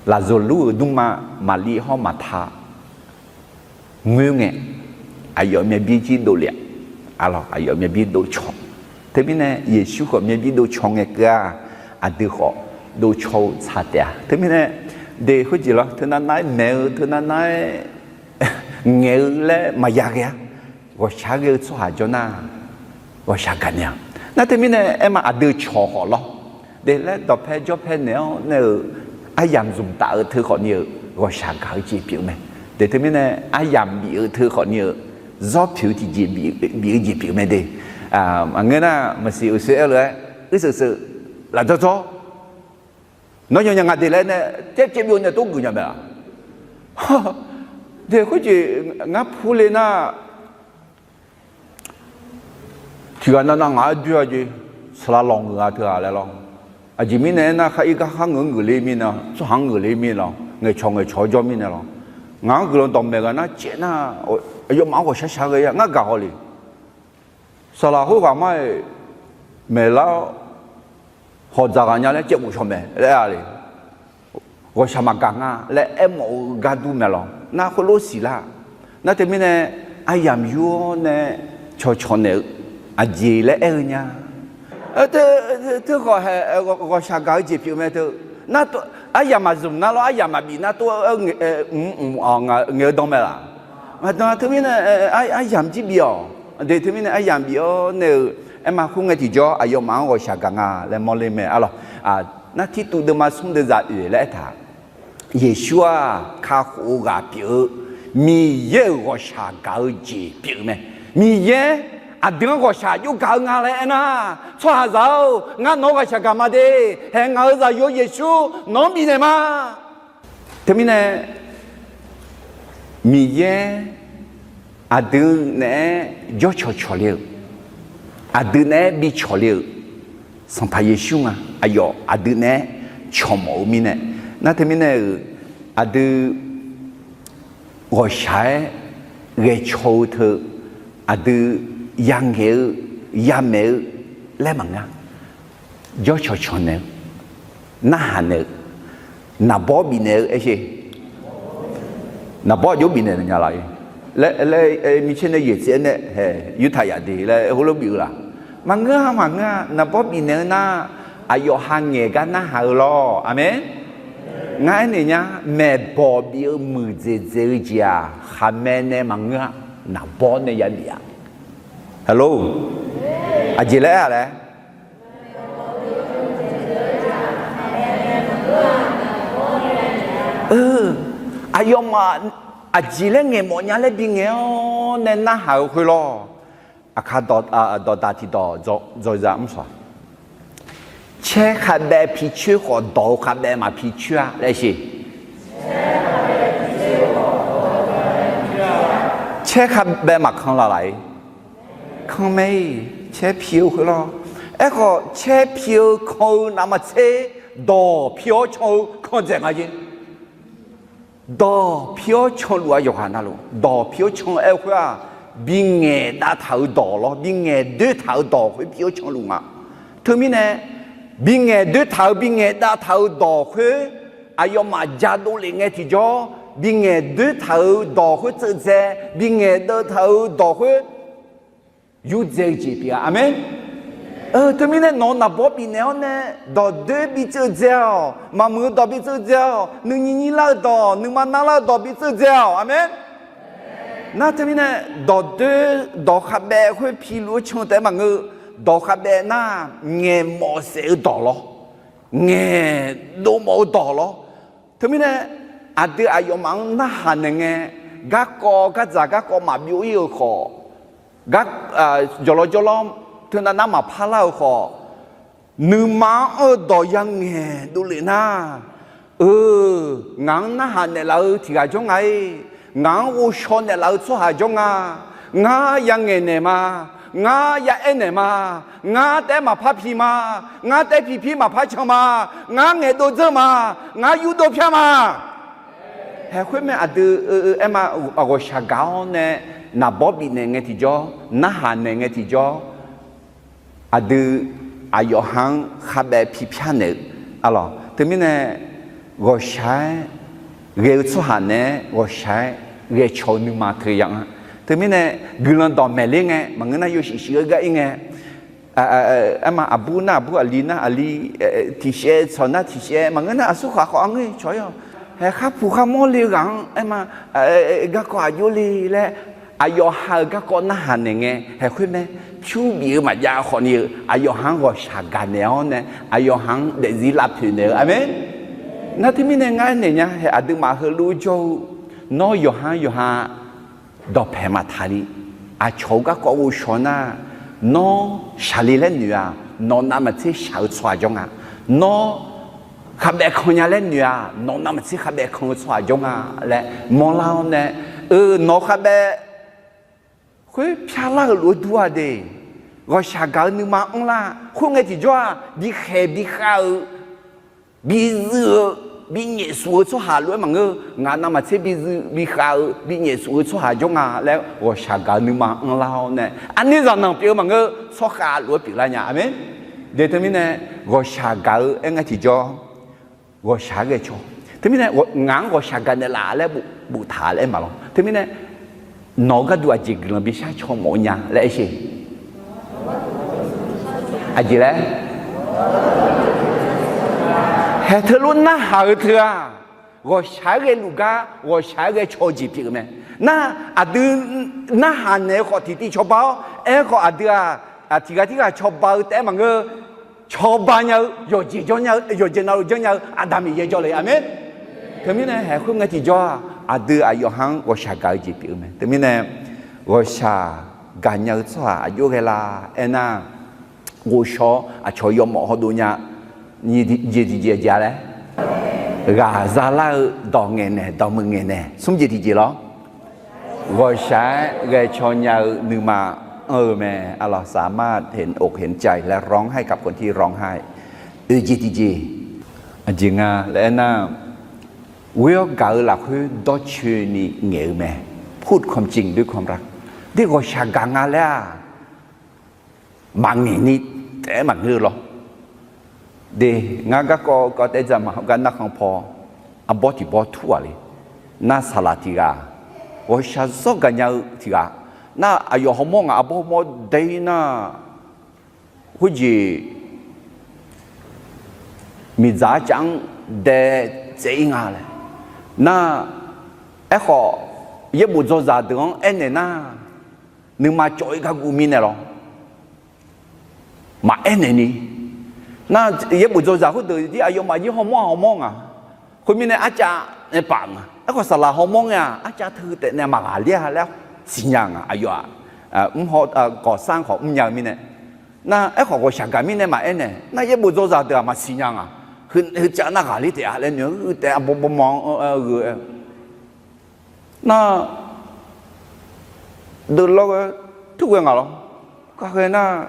Laqzaqlur-euq dmrma Maqlir hawr Maqta ngoer ngae, aqyawf myavbir jir dovle-aq, arlawq, aqyawf myavbir dovcaw. Teumirnae Yeqsur khawf myavbir dovcaw ngae keuv-aq, aqdui khawf dovcaw-eu tsaq taef-a. Teumirnae de khoerjeq lawr, teunav nav-aer maeq-eu, teunav nav-aer ngaeq-eu laer maqya ghae-a. Ghawqshaq-aer ghae-eu tsawrhaq jawr nar, ghawqshaq gaqnaeq-a. Nar teumirnae aer ma, aqdui cawq khawf lawr de laer dawqpae jawrpae naeq-awr nae-euq aryamq zmqtaf-eu teu khawfni-euq ghawqshaq gaq-eu jeq pyeuf-eu mae. De teumirnae aryamq bif-eu teu khawfni-euq zawr pyeuf-eu tiqjeq bif-eu jeq pyeuf mae de. Maqngeur nar maqsiq uqshoe aer-eu lof-aer uirseuq seuq lafdzawr dzawr, nawr yawnya nga de laer nae caev caev byov nae tov geuf nya mae-a. De khoerjeq ngar purle nar, tiqghaq nav nav ngaq-aer doer-a jeq, saqlaq lawq ngeur-a teu-aq laer lawr. Aqjeq mirnae aernar, khar ir gar khar ngeur ngeur ler mirnae, tsawrhaq-anr ngeur ler mirnae lawr, ngaeqcawq ngaeqcawq-awr jawr mirnae lawr. Ngaq-anr guiqlanq dawqmaeq ghaq nar caev nar, aqyawfmaf-anr ghawqshaq shaq ghae-a ngar gaq haw le. Saqlaq khoerghaq mar-iq maeqlar-awr, hawqdzaq ghaq nya laer caev bof shawq mae laer aer-a le. Ghawqshaq maqgaq nga laer aermawf-eu gar dur mae lawr. Nar khoerlof siqlar. Nar teumirnae aryamq yur-awr nae cawqcawq naeq-eu aqjeq laer aer-eu nya. Teu khawf hae, ghawqshaq gaq-eu jeq pyeuf mae teu. Nar aryamq maqzmq nar lawr, aryamq maqbif nar tov-aer mq ngaeq-eu dan mae laq. Maqdan teumirnae aryamq jir bif-awq. De teumirnae aryamq bif-awr nae-euq aerma khoerngae tiqjawr aqyawfmaf-anr ghawqshaq gaq nga laer mawrler mae arlawq. Nar Tirtuv deuvma smr deuvzaq oeq laer aertaq, Yeqsur-aq kakhof-eu ghaq pyeuf-eu, Miqyaer-euq ghawqshaq gaq-eu jeq pyeuf-eu mae. Miqyaer aqdui-anr ghawqshaq jov gaq-eu nga laer aernar, tsawrhaqzaq-or, ngar nawq-anr ghaqshaq gaq ma de. Hae ngaq-euq zaqyo Yeqsur nawq-anr bifnaeq ma. Teumirnae Miqyaer aqdui naeq-aer jawrcawq cawq le-euq, aqdui naeq-aer bi cawq le-euq Sanqpaq Yeqsur nga. Aqyawf aqdui naeq-aer cawq mawf-eu mirnae, nar teumirnae-euq aqdui ghawqshaq-aer ghae caw-eu teu, aqdui yangaeq-eu yamaeq-eu laer maqngeur-a. Jawrcawq cawq naeq-eu, narhaq naeq-eu, naqbawr bifnaeq-eu aer sher. Naqbawr aqjox bifnaeq nya laf-ir laer, micaer nae yaeq tsaev-aer nae hae yurtaq yaf de laer heulof bif-eu laf. Maqngeur-a, maqngeur-a. Naqbawr bifnaeq-eu nar, aqyawf ha ngaeq gar narhaq-eu lawr. Aqmeq. Ngar aernaeq nya, maeqbawq bif-eu muiqdzaeq dzaeq-eu jeq-aq, khaqmae nae maqngeur-a, naqbawr nae yabif-a. Hello, aqjeq laer aer-a laer Aqyawfmaf aqjeq laer ngaeq mawf nya laer bingaeq-awr nae narhaq-eu khoer lawr. Aqkar dawqdaq tiqdawq dzaw za mr sawq-a. Caer khavbaev picoer khawf, dawq-eu khavbaev maqpicoer-a laer sher. Caer khavbaev maqkan laf laf-ir. Kan mae-ir, caer pi-eu khoer lawr. Aerkhawf caer pi-eu kan-eu navmaqtser, dawq pi-awr can-eu kan dzaeq nga jeq. Dawq pi-awr canluf-a yawqghaq navluf, dawq pi-awr can-eu aer-eu khoer-aq, bingaeq dav taq-euq dawq lawr, bingaeq doer taq-euq dawq khoer pi-awr canluf nga. Teumirnae, bingaeq doer taq-euq, bingaeq dav taq-euq dawq khoer, aqyawfmaf jadov lef ngae tiqjawr, bingaeq doer taq-euq dawq khoer tseuv dzae, bingaeq deuv taq-euq dawq khoer yurdzae-eu jeq pyeuf-a. Aqmeq. Teumirnae nawq-eu naqbawr bifnaeq-awr nae, dawqdoer bi tseuv dzae-awq. Maqmuiq-eu dawq bi tseuv dzae-awq. Nuinyi nyir lar-eu dawq, nuima nar lar-eu dawq bi tseuv dzae-awq. Aqmeq. Nar teumirnae dawqdoer, dawq khavbaev khoer piluf-eu can taef-aer maqngeur. Dawq khavbaev nar, ngaeq mawf saef-eu dawq lawr, ngaeq dov mawf-eu dawq lawr. Teumirnae aqdui aqyawfmaf-anr narhaq naeq ngae, garkawv gardzaq garkawv maqbyov ir-eu khawf, gar, jawqlawr jawrlawr teunav nar maqpar lar-eu khawf, nuima-anr anr-eu dawq yangaeq dovlef nar, eu, ngaq-anr narhaq naeqlaf-eu tiq ghaq jawr nga-ir. Ngaq-anr ghovshaw naeqlaf-eu tsawrhaq jawr nga. Ngar yangaeq naeq ma. Ngar yaaer naeq ma. Ngar taef-aer maqpar pi ma. Ngar taef-aer pipir maqpar can ma. Ngar ngaeqdov dzeur ma. Ngar yurdov pyar ma. Haeq khoer mae aqdui, aerma, ghawqshaq gaq-awr nae naqbawr bifnaeq ngae tiqjawr, narhaq naeq ngae tiqjawr, aqdui aqyawf ha-anr khavbaev pipyar naeq-eu, arlawq. Teumirnae ghawqshaq-aer ghae-eu tsawrhaq naeq-aer ghawqshaq-aer ghae caw-eu nuima teu ya-anr. Teumirnae guiqlanq dawqmaeq ler ngae, maqngeur nar yawshuif shuif-eu gar ir ngae, aerma aqbur nar aqbur, aqli nar aqli, tiqshaev tsawq nar tiqshaev, maqngeur nar aqsurkhaq khawf arngeur cawq-ir-awq. Haeq kharpuq kharmawr le-eu ghaq-anr aerma, garkawv aqjox le laer, aqyawf ha-euq garkawv narhaq naeq ngae, haeq khoer mae. Pyur bif-eu maqjav khawfni-eu aqyawf ha-anr ghawqshaq gaq naeq-awr nae, aqyawf ha-anr daefzir lavpoeq naeq-eu. Aqmeq. Nar teumirnae ngar aernaeq nya, haeq aqduimaf heulof-aer jawr-eu, nawr yawqha-anr yawqha dawqpaeq maqtaq ni. Aqcawq-eu garkawv ghovshaw nar, nawr shaqle laer noeq-aq, nawq navmaqtser shaq-eu tsawrhaq jawr nga. Nawr khavbaev kan nya laer noeq-aq, nawq navmaqtser khavbaev kan-eu tsawrhaq jawr nga laer mawrlar-awr nae, eu, nawq khavbaev khoer pyarlar-euq lof-aer dur-a de. Ghawqshaq gaq-eu nuima anrlar. Khoerngae tiqjawr-aq, bikhaeq bikhav-eu, bizuiv-eu, binyaef suf-eu tsawrhaq lof-aer maqngeur. Ngaq navmaqtser bizuiv bikhav-eu, binyaef suf-eu tsawrhaq jawr nga laer ghawqshaq gaq-eu nuima anrlar-awr nae, arnir zaqnanq pyeuf-eu maqngeur, tsawrkhav lof-aer pyeuflar nya. Aqmeq. De teumirnae, ghawqshaq gaq-eu aer ngae tiqjawr, ghawqshaq-aer ghae caw. Teumirnae, ngaq-anr ghawqshaq gaq naeqlaf laer boftaq laer aer maqlawr. Teumirnae, nawq-eu gharduq aqjeq guiqlanq bishar caw mawf-eu nya laer aer sher. Aqjeq laer, haeq teulof narhaq-eu teu-aq, ghawqshaq-aer ghae luf gar ghawqshaq-aer ghae caw-eu jeq pyeuf-eu mae. Nar, aqdui narhaq naeq-eu khawf tiqtiv cawba-awr, aerkhawf aqdui-aq, tiqghaq tirghaq cawba-eu taef-aer maqngeur. Cawba nya-eu, yawqjeq jawr nya-eu, yawqjeq navluf janrnya-eu Aqda Miqyaer jawrle. Aqmeq. Teumirnae, haeq khoerngae tiqjawr-aq, aqdui aqyawf ha-anr ghawqshaq gaq-eu jeq pyeuf-eu mae. Teumirnae, ghawqshaq gaqnya-eu tsawrhaq aqjox ghae la aernar, ghovshaw-awr aqcawq yawmawf hawdov nya. Nyiq jeq tiqjeq-a laer, ghaq zalar-eu dawq ngaeqnaeq, dawqmuiq ngaeqnaeq, smr jeq tiqjeq lawr. Ghawqshaq-aer ghae caw nya-eu nuima anr-eu mae. เราสามารถเห็นอกเห็นใจ และร้องไห้กับคนที่ร้องไห้ Oeq jeq tiqjeq, aqjeq nga laer aernar, ghoer-awr gaq-eu lafkhoer dawrcoeni ngaeq-eu mae. พูดความจริงด้วยความรัก De ghawqshaq gaq nga laer-aq, maqngaeq ni taef-aer maqngeur-eu lawr. De, ngar garkawv kawv taef-aer dzaq ma hawgar narkhan paw, arbawr tiq bawr tur-aq le. Nar saqlaq tiq ghaq, ghawqshaq zawr gaqnya-eu tiq ghaq, nar aqyawf hawmawr ngaq arbawr hawmawr dae-ir nar, khoerjeq miqdzaq arcav-anr dae tsaev-ir nga laer. Nar, aerkhawf, yaerbof dzawzaq deuq-anr aernaeq nar, nuima cawv-ir gar guv mirnae lawr, maqaer naeq ni. Nar, yaerbof dzawzaq khoerdeuq jir aqyawfmaf jir hawmawr-aq hawmawr nga. Khoermirnae arcav nae paf nga. Aerkhawf saqlaq hawmawr ngae-aq, arcav teu taef nae maqghaqler-a laer siqnya nga. Aqyawf-aq, mr haw, ก่อสร้าง khawf mrnya-eu mirnae. Nar, aerkhawf ghawqshaq gaq mirnae maqaer naeq. Nar, yaerbof dzawzaq deuq-aq maqsiq nya nga. Heu, heu cav nar ghaqler taef-a laer noeq-eu taef-a bawbawmawf-anr aer-eu ghoe-aer Nar, deuvlawr ghae, turghae ngaq lawr. Kaghae nar,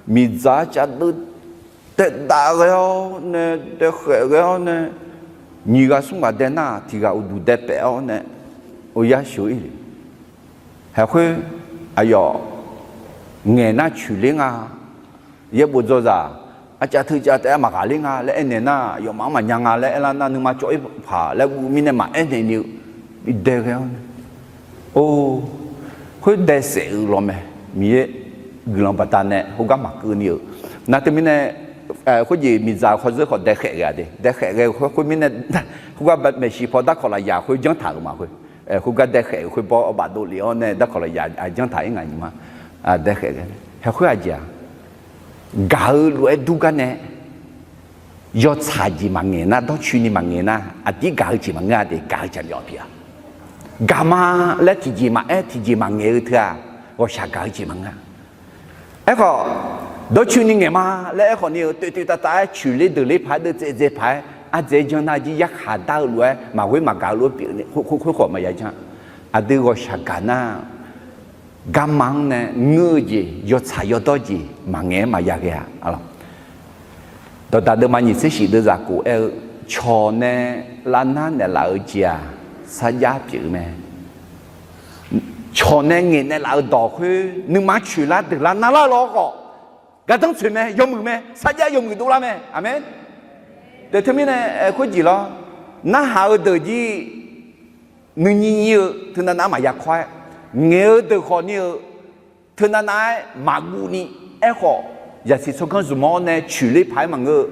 miqdzaq-aer cavdeuv daedav ghae-awr nae, daekhaef ghae-awr nae, nyiq ghaq smr ghaq dae nar, tiq ghaq uqduq dae paef-awr nae, oryar sheuq-ir le. Haeq khoer, aqyawf ngaeq nar coeqler nga. Yaerbof dzawzaq, arcav teucav taef-aer maqghaqler nga laer aernaeq nar, aqyawfmaf-anr maqnya nga laer aerlar nar, nuima cawv-ir paq laer guv mirnae maqaer naeq ni-eu, bidae ghae-awr nae, or, khoer dae saef-eu lawr mae. Miqyaer guiqlanq baqdanae khoergar maqkeuv ni-euq. Nar teumirnae, khoerjeq miqdzaq khawf zeur khawf daekhaef ghae-a de. Daekhaef ghae-eu khoer khoermirnae, khoergar maeqshi paw darkawq lafyaq khoer janrtaq-euq ma khoer. Khoergar daekhaef-euq khoer bawr bafdov lef-awr nae darkawq lafyaq janrtaq-ir nga nyiq ma. Daekhaef ghae, haeq khoer aqjeq-aq, gaq-eu lof-aer dur gar nae, yawtsaq jeq maqngaeq nar, dawrcoeni maqngaeq nar, aqdir gaq-eu jeq maqngeur-a de, gaq-eu jaqmyawf pyeuf-a. Gaq ma laer tiqjeq maqaer, tiqjeq maqngaeq-eu teu-aq, ghawqshaq gaq-eu jeq maqngeur-a. Aerkhawf, dawrcoeni ngaeq ma laer aerkhawf ni-eu toeqtoeq tavtav-aer coeqler deuqler paq-aer deuvtsaev dzae paq-aer ardzaeq-aer janr nar jir yarkhaq dar-eu lof-aer maqghoer maqgaq-eu lof-aer pyeuf khoerkhof maqya janr. Aqdui ghawqshaq gaq nar, garma-anr nae ngeur-eu jeq, yawtsaq yawdawr jeq maqngaeq-aer maqya ghae-a. Dawqdaq deuvma nyiq tser shif deuvzaq kof aer-eu, cawq nae lavnar naeqlaf-eu jeq-aq, sarjax pyeuf-eu mae. Cawq nae ngaeq naeqlaf-eu dawq khoer nuima coeqlar deuqlar narlar-eu lawr khawf, gardanr tsoeq mae, yawmuiq mae, sarjax yawmuiq dovlar mae. Aqmeq. Deuq teumirnae khoerjeq lawr, narhaq-eu deuq jir nuinyir nyir-eu teunav nav-aer maqya kawr-aer, ngaeq-eu deuq khawf ni-eu teunav nav-aer maqguv ni, aerkhawf, zaqsiq tsawrganr zmq-awr nae coeqler paq-aer maqngeur-eu,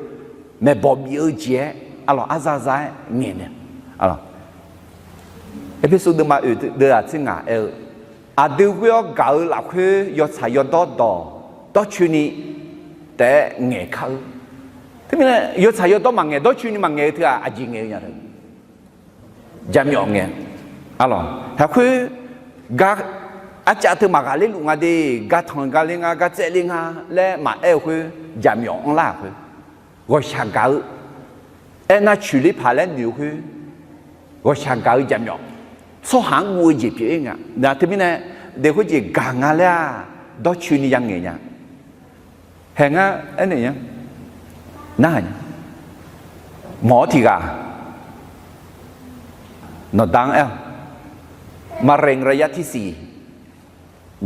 maeqbawq bif-eu jeq-aer arlawq arza za-aer ngaeq naeq. Erpersu deuvma oeq deuv-aq tser ngaq aer-eu, aqdui ghoer-awr gaq-eu lafkhoer yawtsaq yawdawr dawq dawrcoeni taef-aer ngaeq kar-eu. Teumirnae yawtsaq yawdawr maqngaeq, dawrcoeni maqngaeq-eu teu-aq, aqjeq ngaeq-eu nya-a. Jaqmyawf ngae, arlawq, haeq khoer gar Arcav teu maqghaqler luf nga de, gartanq gaqler nga, gartsaevler nga laer maqaer-eu khoer, jaqmyawf anrlar-euq khoer, ghawqshaq gaq-eu, aernar coeqler paq laer noeq-eu khoer, ghawqshaq gaq-eu jaqmyawf, tsawrhaq-anr guv-eu jeq pyeuf-ir nga. Nar teumirnae, daef khoerjeq gaq nga laer-aq, dawrcoeni yangaeq nya. Hae ngar aernaeq nya, narhaq nya, mawq-awr tiq ghaq, nawqda-anr aer-awq, มะเร็งระยะที่สี่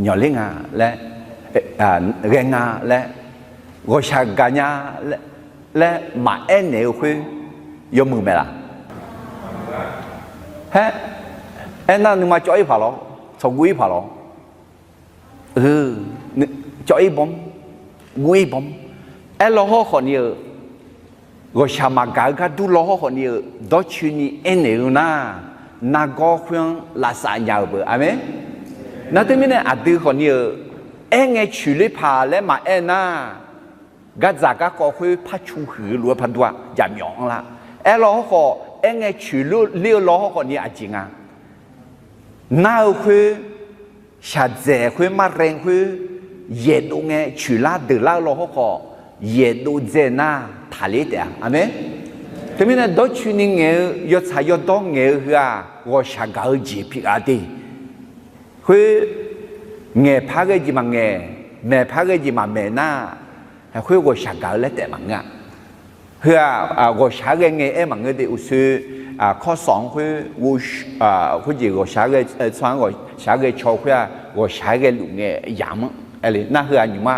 nyawqler nga laer, ghae nga laer, ghawqshaq gaq nya laer maqaer naeq-eu khoer, yawmuiq mae laf? Haer, aernar nuima cawv-ir paq lawr, tsawqguv-ir paq lawr. Cawv-ir bawm, guv-ir bawm. Aerlaw hawrkhawf ni-euq, ghawqshaq maqgaq-eu gardur law hawrkhawf ni-euq dawrcoeni aernaeq-eu nar, nargawr khoer-anr lavsav nya-eu beu. Aqmeq. Nar teumirnae aqdui khawf ni-euq, aerngae coeqler paq laer maqaer nar, gardzaq garkawv khoer par cu huiq-eu lof-aer par dur-a, jaqmyawf anrlar. Aerlaw hawrkhawf, aerngae coeqler-eu law hawrkhawf ni aqjeq nga. Nar-eu khoer, shaqdzaeq khoer, มะเร็ง khoer, yaeqdov ngae coeqlar deuqlar-eu law hawrkhawf, yaeqdov dzae nar taqler taef-a. Aqmeq. Teumirnae dawrcoeni ngaeq-eu, yawtsaq yawdawr ngaeq-eu heu-aq, ghawqshaq gaq-eu jeq pyeuf-a de. Khoer, ngaeqpar ghae jeq maqngaeq, maeqpar ghae jeq maqmaeq nar, khoer ghawqshaq gaq-eu laer taef maqngeur-a. Heu-aq, ghawqshaq-aer ghae ngae aer maqngeur de. Uqshoe, kawrsawq-anr khoer, khoerjeq ghawqshaq-aer ghae, tsawrhaq-anr ghawqshaq-aer ghae caw khoer-aq, ghawqshaq-aer ghae luf ngae yamq-anr aer le nar, heu-aq nymq-ma,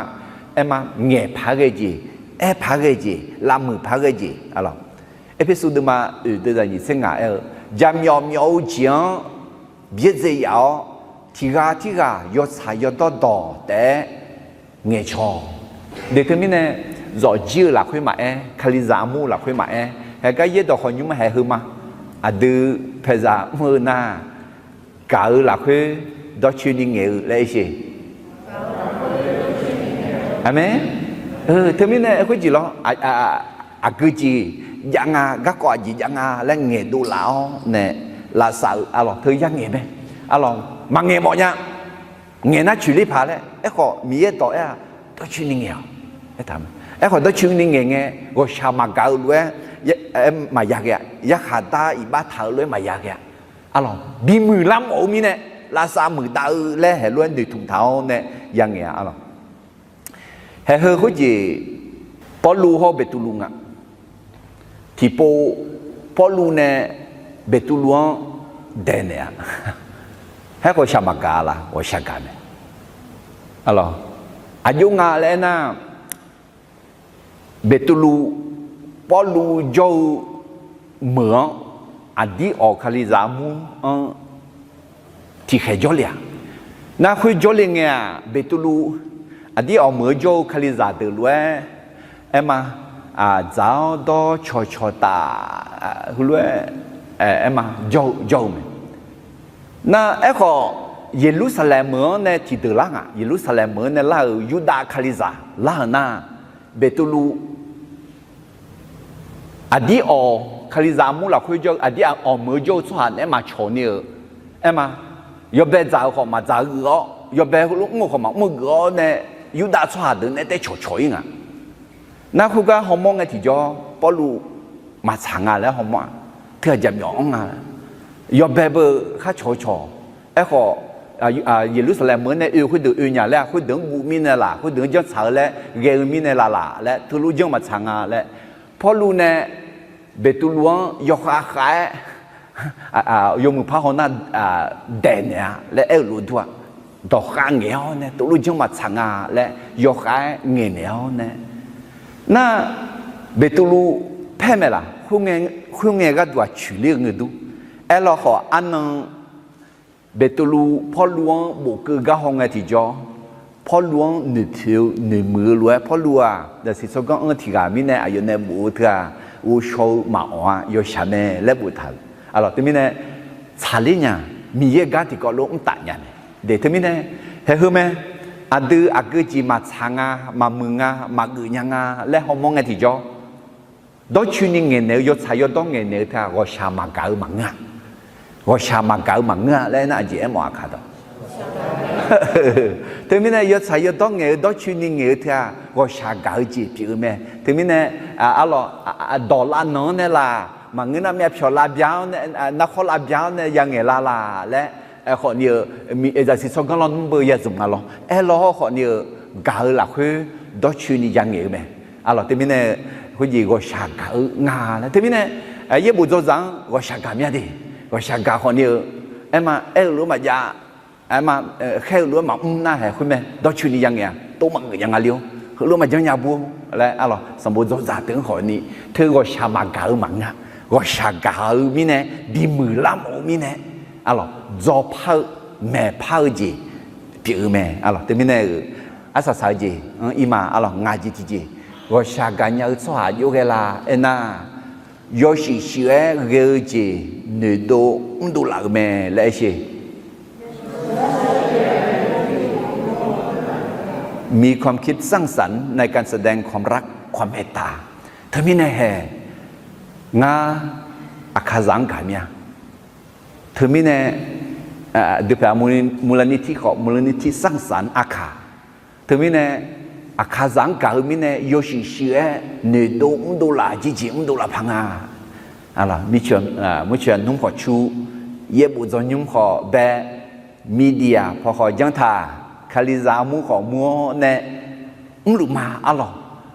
aer ma, ngaeqpar ghae jeq, aerpar ghae jeq, lavmuiqpar ghae jeq, aqlawq. Erpersu deuvma oeq deuv zaq nyiq tser ngaq aer-eu, jaqmyawf myawf-eu jeq-anr byaerdzae yaf-awr, tiq ghaq tirghaq yawtsaq yawdawr dawq taef-aer ngaeqcawq. Deuq teumirnae, zawqjir-eu lafkhoer maqaer, Kalizaq armur lafkhoer maqaer, haegar yaerdawq khawf nymr haeq heu ma. Aqdui paeqzaq mr-eu nar, gaq-eu lafkhoer dawrcoeni ngaeq-eu laer aer sheq. Aqmeq. Teumirnae khoerjeq lawr, aqgeujeq jav nga, garkawv aqjeq jav nga laer ngaeqdov laf-awr nae, lavsav-eu aqlawq teu yar ngaeq mae. Aqlawq maqngaeq mawf nya. Ngaeq nar coeqler paq laer, aerkhawf Miqyaer dawq aer-aq, dawrcoeni ngaeq-awq. Aerkhawf dawrcoeni ngaeq ngae, ghawqshaq maqgaq-eu lof-aer, aer maqya ghae-a. Yarkhaq dar iqbax taq-eu lof-aer maqya ghae-a. Aqlawq bimuiq lar mawf-eu mirnae, lavsav muiqdav-eu laer haeq lof-aer noeqtmq taq-awr nae ya ngaeq-a aqlawq. Haeq heu khoerjeq, Pawrluv hawr Beqtuvluv nga. Tiqpov, Pawrluv nae Beqtuvluv-anr daeqnaeq-a. Aerkhawf shaq maqgaq laf, ghawqshaq gaq mae. Aqlawq, aqjox nga laer aernar, Beqtuvluv, Pawrluv jawr-eu meuq-anr, aqdir awq Kalizaq armur-anr tiqkhaeq jawrle-aq. Nar khoer jawrle ngae-aq, Beqtuvluv aqdir awq meuq-eu jawr-eu Kalizaq deuq lof-aer, aer ma, dzaq-awr dawr cawqcawq taf, heulof-aer, aer ma, jawr-eu mae. Nar aerkhawf, Yeqlursaqlaeq meuq-anr nae tiqdeuq lar nga. Yeqlursaqlaeq meuq-anr nae lar-euq Yurdav Kalizaq lar-euq nar, Beqtuvluv aqdir awq Kalizaq armur lafkhoer jawr-eu aqdir awq meuq-eu jawr-eu tsawrhaq naeq-aer maqcawq ni-euq, aer ma, yawbae dzaq-euq khawf maqdzaq-eu geuf-awr, yawbae heulof mr-eu khawf maqmr-eu geuf-awr nae, Yurdav tsawrhaq deuq naeq-aer taef cawqcawq-ir nga. Nar khoergar hawmawr ngae tiqjawr, Pawrluv maqtsaq nga laer hawmawr-aq, teughaq jaqmyawf-anr nga. Yawbae beu khar cawq-eu cawq. Aerkhawf, Yeqlursaqlaeq meuq-anr nae oe khoerdeuq oe nya laer-aq, khoerdeuq-anr guv mirnae laf, khoerdeuq-anr janrtsaq-eu laer ghae-eu mirnae laf laf laer, teulof janr maqtsaq nga laer, Pawrluv nae Beqtuvluv-anr yawkhav khav-aer, yawmuiq par haw nar, daeqnaeq-a laer aer-euq lof dur-aq, dawqkhav ngaeq-awr nae teulof janr maqtsaq nga laer yawkhav-aer ngaeqnaeq-awr nae, nar, Beqtuvluv paer mae laf, khoerngae gharduq-aq coeqler-eu ngeur dur. Aerlawkhawf arnan Beqtuvluv Pawrluv-anr bofkeuv gar haw ngae tiqjawr, Pawrluv-anr noeqpoeq-eu noeqmuiq-eu lof-aer, Pawrluv-aq zaqsiq tsawrganr anr tiq ghaq mirnae aqyawf nae bof-eu teu-aq, ghovshaw-eu maqawq-a, yawshaq mae laer boftaq-euq. Aqlawq teumirnae tsaqler nya, Miqyaer gar tiqkawv lof mr taf nya mae. Deuq teumirnae, haeq heu mae, aqdui aqgeujeq maqtsaq nga, maqmuiq nga, maqgeuf nya nga laer hawmawr ngae tiqjawr, dawrcoeni ngaeqnaeq-eu, yawtsaq yawdawr ngaeqnaeq-eu teu-aq, ghawqshaq maqgaq-eu maqngeur-a. Ghawqshaq maqgaq-eu maqngeur-a laer aernar, aqjeq aermawf-aq kaq dawq. Teumirnae yawtsaq yawdawr ngaeq-eu dawrcoeni ngaeq-eu teu-aq, ghawqshaq gaq-eu jeq pyeuf-eu mae. Teumirnae, arlawq, dawq lavnanq-anr nae laq, maqngeur nar myavpyawq lavbya-awr nae, narkhawr lavbya-awr nae yangaeq la laq laer, khawfni-eu, zaqsiq tsawrganr lawnmr beu yazmq nga lawr. Aerlawr khawfni-eu, gaq-eu lafkhoer dawrcoeni yangaeq-eu mae. Arlawq, teumirnae khoerjeq ghawqshaq gaq-eu nga laer. Teumirnae yaerbof dzawzaq-anr ghawqshaq gaq mya de. Ghawqshaq gaq khawfni-eu, aerma aer-eu lof-aer maqjav, aerma khaer-eu lof-aer maqmr nar haeq khoer mae. Dawrcoeni yangaeq-a, tov maqgeuf nya nga le-or, heulof maqjanr nya bur-or laer, arlawq, sanqbof dzawzaq teu-anr khawfni, teu ghawqshaq maqgaq-eu maqngeur-a. Ghawqshaq gaq-eu mirnae, bimuiq lar mawf-eu mirnae, arlawq, dzawrpar-eu, maeqpar-eu jeq pyeuf-eu mae. Arlawq, teumirnae-euq arsaq saq-eu jeq-anr irma, arlawq, ngaq jeq tiqjeq, ghawqshaq gaqnya-eu tsawrhaq jov ghae la aernar, yawshuif shuif-aer ghae-eu jeq noeqdov mrdov laf-euq mae laer aer sher. มีความคิดสร้างสรรค์ในการแสดงความรักความเมตตา Teumirnae hae, ngar aqkaqzaq-anr gaq mir-a. Teumirnae, dui paeq-a, มูลนิธิ khawf มูลนิธิสร้างสรรค์ aqkaq. Teumirnae, aqkaqzaq-anr gaq-eu mirnae yawshuif shuif-aer noeqdov mrdov laf, jeqjeq mrdov laf paq nga. Mircoeq nmr khawf cu, yaerbof dzawr nymr khawf bae, media paw khawf janr taq, Kalizaq armur khawf mur-awr nae mrluf ma, arlawq.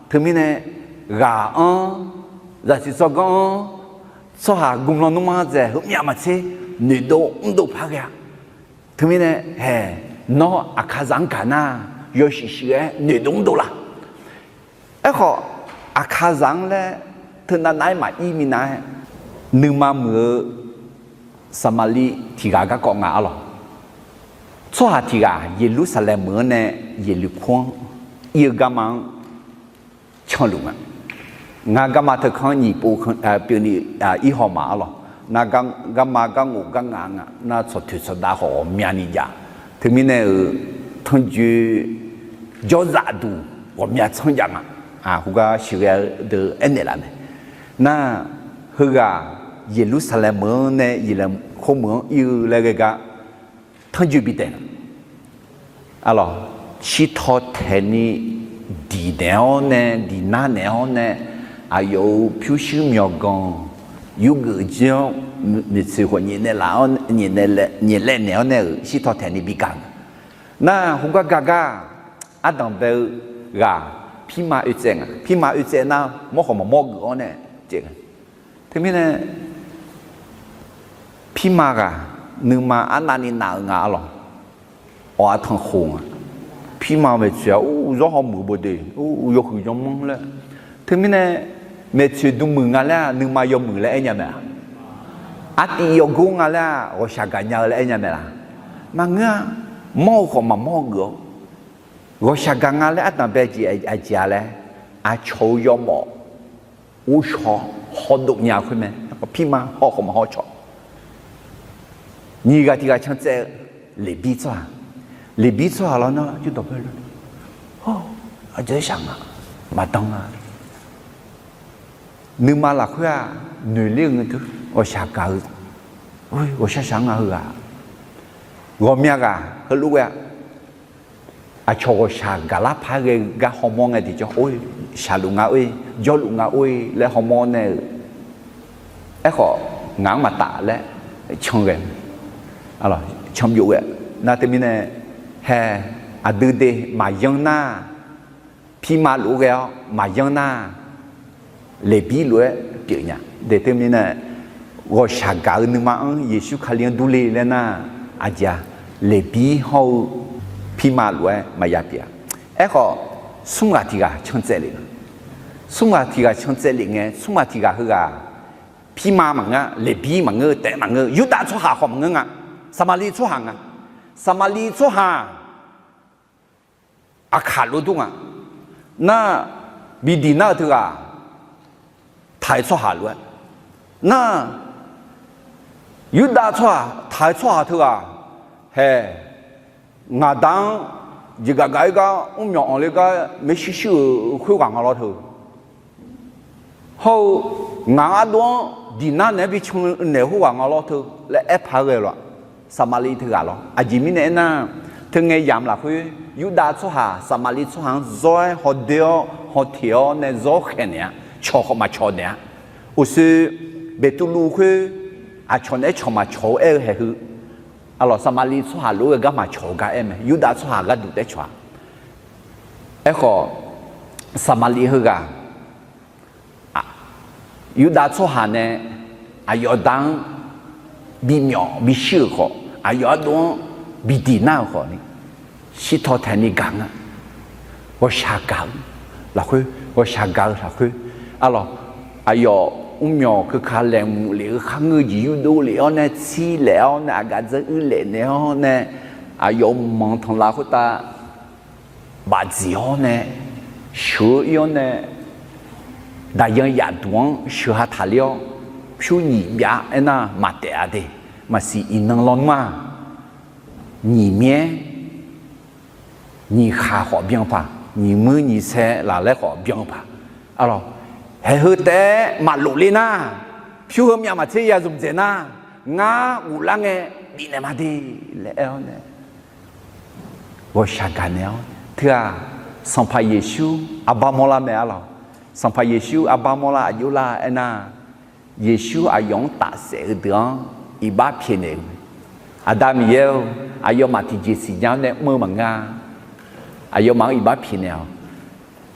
Teumirnae, ghaq-anr, zaqsiq tsawrganr-anr, tsawrhaq gmlanr nmr-anr dzaeq heumyav maqtser noeqdov mrdov paq ghae-a. Teumirnae hae, nawr aqkaqzaq-anr gaq nar, yawshuif shuif-aer noeqdov mrdov laf. Aerkhawf, aqkaqzaq-anr laer teunav nav-aer maqir minav-aer, nuima muiq-eu Saqmaqliv tiq ghaq garkawv nga, arlawq. Tsawrhaq tiq ghaq Yeqlursaqlaeq meuq-anr nae Yeqluq kur-anr ir-eu garma-anr canluf nga. Ngar garma teukanr nyiq pov pyeufni ir haw ma, arlawq. Nar garma garngof garnga nga, nar tsawqtoeq tsawqdav khawf ghawqmyani jav. Teumirnae-euq tanrjoe jawrzaf duq ghawqmya tsanr jav nga. Khoergar sheuqghae-eu deuq aernaeq laf mae. Nar, heughaq Yeqlursaqlaeq meuq-anr nae Yeqluq khoer meuq-anr ir-eu laer ghae gar tanrjoe bi taef nga. Arlawq, shirtaw taeqni diq naeq-awr nae, diq nar naeq-awr nae, aqyawf-euq pyurshuir myawqganq, yurgeuf jir-awr, maeqtsoeq khawf nyaef naeq laf-awr, nyaef laev naeq-awr nae-euq shirtaw taeqni bi gaq nga. Nar, khoergar gar gar, ardanq bae-eu ghaq pirma oetsaev nga. Pirma oetsaev nar, mawr khawf maqmawr geuf-awr nae tsaev nga. Teumirnae, pirma ghaq nuima arnavni nav-eu nga, arlawq. Awq, artanq khof nga. Pirma maeqtsoeq-aq, or, zawr hawmuiq bawde, or, yawhuiq yawmanr laer. Teumirnae, maeqtsoeq dm muiq nga laer-aq, nuima yawmuiq laer aer nya mae-a? Artiv yawgor nga laer-aq, ghawqshaq gaqnya-eu laer aer nya mae laq? Maqngeur-a. Mawr-eu khawf maqmawr geuf-awr, ghawqshaq gaq nga laer ardanq bae jeq aqjeq-a laer, aqcawq-eu yawmawf ghovshaw hawdov nya khoer mae. Pirma haw khawf maqhaw cawq. Nyiq ghaq tiq ghaq can tsaev-eu, Leqbir tsawrhaq. Leqbir tsawrhaq lawr nar, jawrdawq bae lor, aqjeq shaq nga, maqdan nga. Nuima lafkhoer-aq, noeqler-eu ngae dui, ghawqshaq gaq-eu, ghawqshaq shaq nga heughaq. Ghawqmya ghaq heulof ghae-a. Aqcawq ghawqshaq gaqlar par ghae gar hawmawr ngae tiqjawr, or, shaqluf nga or-e, jawrluf nga or-e laer hawmawr nae-euq. Aerkhawf, ngaq-anr maqtaf laer can ghae, can byov ghae. Nar teumirnae, hae, aqdui de maqyanr nar, pirma lof-aer ghae-awr maqyanr nar, Leqbir lof-aer pyeuf nya. De teumirnae, ghawqshaq gaq-eu nuima-anr Yeqsur Kali-anr durle laer nar, aqjeq-a, Leqbir hawr-eu pirma lof-aer maqya pyeuf-a. Aerkhawf, smr ghaq tiq ghaq can tsaev lef-eu. Smr ghaq tiq ghaq can tsaev lef ngae, smr ghaq tiq ghaq heughaq, pirma maqngeur, Leqbir maqngeur, taef maqngeur, Yurdav tsawrhaq khawf maqngeur nga, Saqmaqliv tsawrhaq nga. Saqmaqliv tsawrhaq aqkaq lof dur nga. Nar, bi diq nar-eu teughaq, taq-eu tsawrhaq lof-aer. Nar, Yurdav tsawrhaq taq-eu tsawrhaq teughaq, hae, ngaq da-anr jeqgaf gaf-ir gar mrmyawq anqler gar maershuir shuir-euq khoerghaq nga lawr teu. Hawr-eu, ngaq-anr ardov-anr diq nar naeq-aer bi can naeq khoerghaq nga lawr teu laer aer paq-aer ghae lawq. Saqmaqliv teughaq lawr. Aqjeq mirnae aernar, Teungae yamq lafkhoer, Yurdav tsawrhaq Saqmaqliv tsawrhaq-anr zawr-aer hawdoer-awr hawteq-awr nae zawr khaeqnaeq-a. Cawq khawf maqcawq naeq-a. Uqshoe Beqtuvluv khoer aqcawq naeq-aer cawq maqcawq-eu aer-eu haeq heu, aqlawq Saqmaqliv tsawrhaq lof-aer gar maqcawq-eu gar aer mae. Yurdav tsawrhaq gharduq taef cawq-a. Aerkhawf, Saqmaqliv heughaq Yurdav tsawrhaq nae aqyawf da-anr bimyawf bishir-euq khawf, aqyawf ardov-anr bidiq nar-euq khawfni, shirtaw taeqni gaq nga. Ghawqshaq gaq-eu lafkhoer, ghawqshaq gaq-eu lafkhoer, aqlawq, aqyawf mrmyawq keuka laeqhmq lef-eu kharngeur jeq yurdov lef-awr nae tsir laef-awr nae aqgaf dzeur uir laef naeq-awr nae, aqyawf manq tanqlav khoertav bafdziq-awr nae, sheuq-eu ir-awr nae, daqyan yafduq-anr sheuq ha taqler-awr, pyur nyiq byav aernar maqtaef-a de. Maqsiq iqnan lawnmr-aq, nyiq myaer nyiq khaq khawf byan paq, nyiq muir nyiq sae laf laer khawf byan-eu paq. Aqlawq, haeq heu taef-aer maqlof le nar, pyur heu myav maqtser ya zmq dzaeq nar, ngar ghoflar ngae bifnaeq ma de laer aer-awr nae, ghawqshaq gaqnaeq-awr teu-aq, Sanqpaq Yeqsur aqba mawrlar mae. Aqlawq, Sanqpaq Yeqsur aqba mawrlar aqjox lar aernar, Yeqsur aqyawf-anr tafsaef-eu deuq-anr iqbax pyaeqnaeq-eu, Aqda Miqyaer-or, aqyawfmaf tiqjeq siqnya-awr nae mr-eu maqngeur-a. Aqyawfmaf-anr iqbax pyaeqnaeq-awq.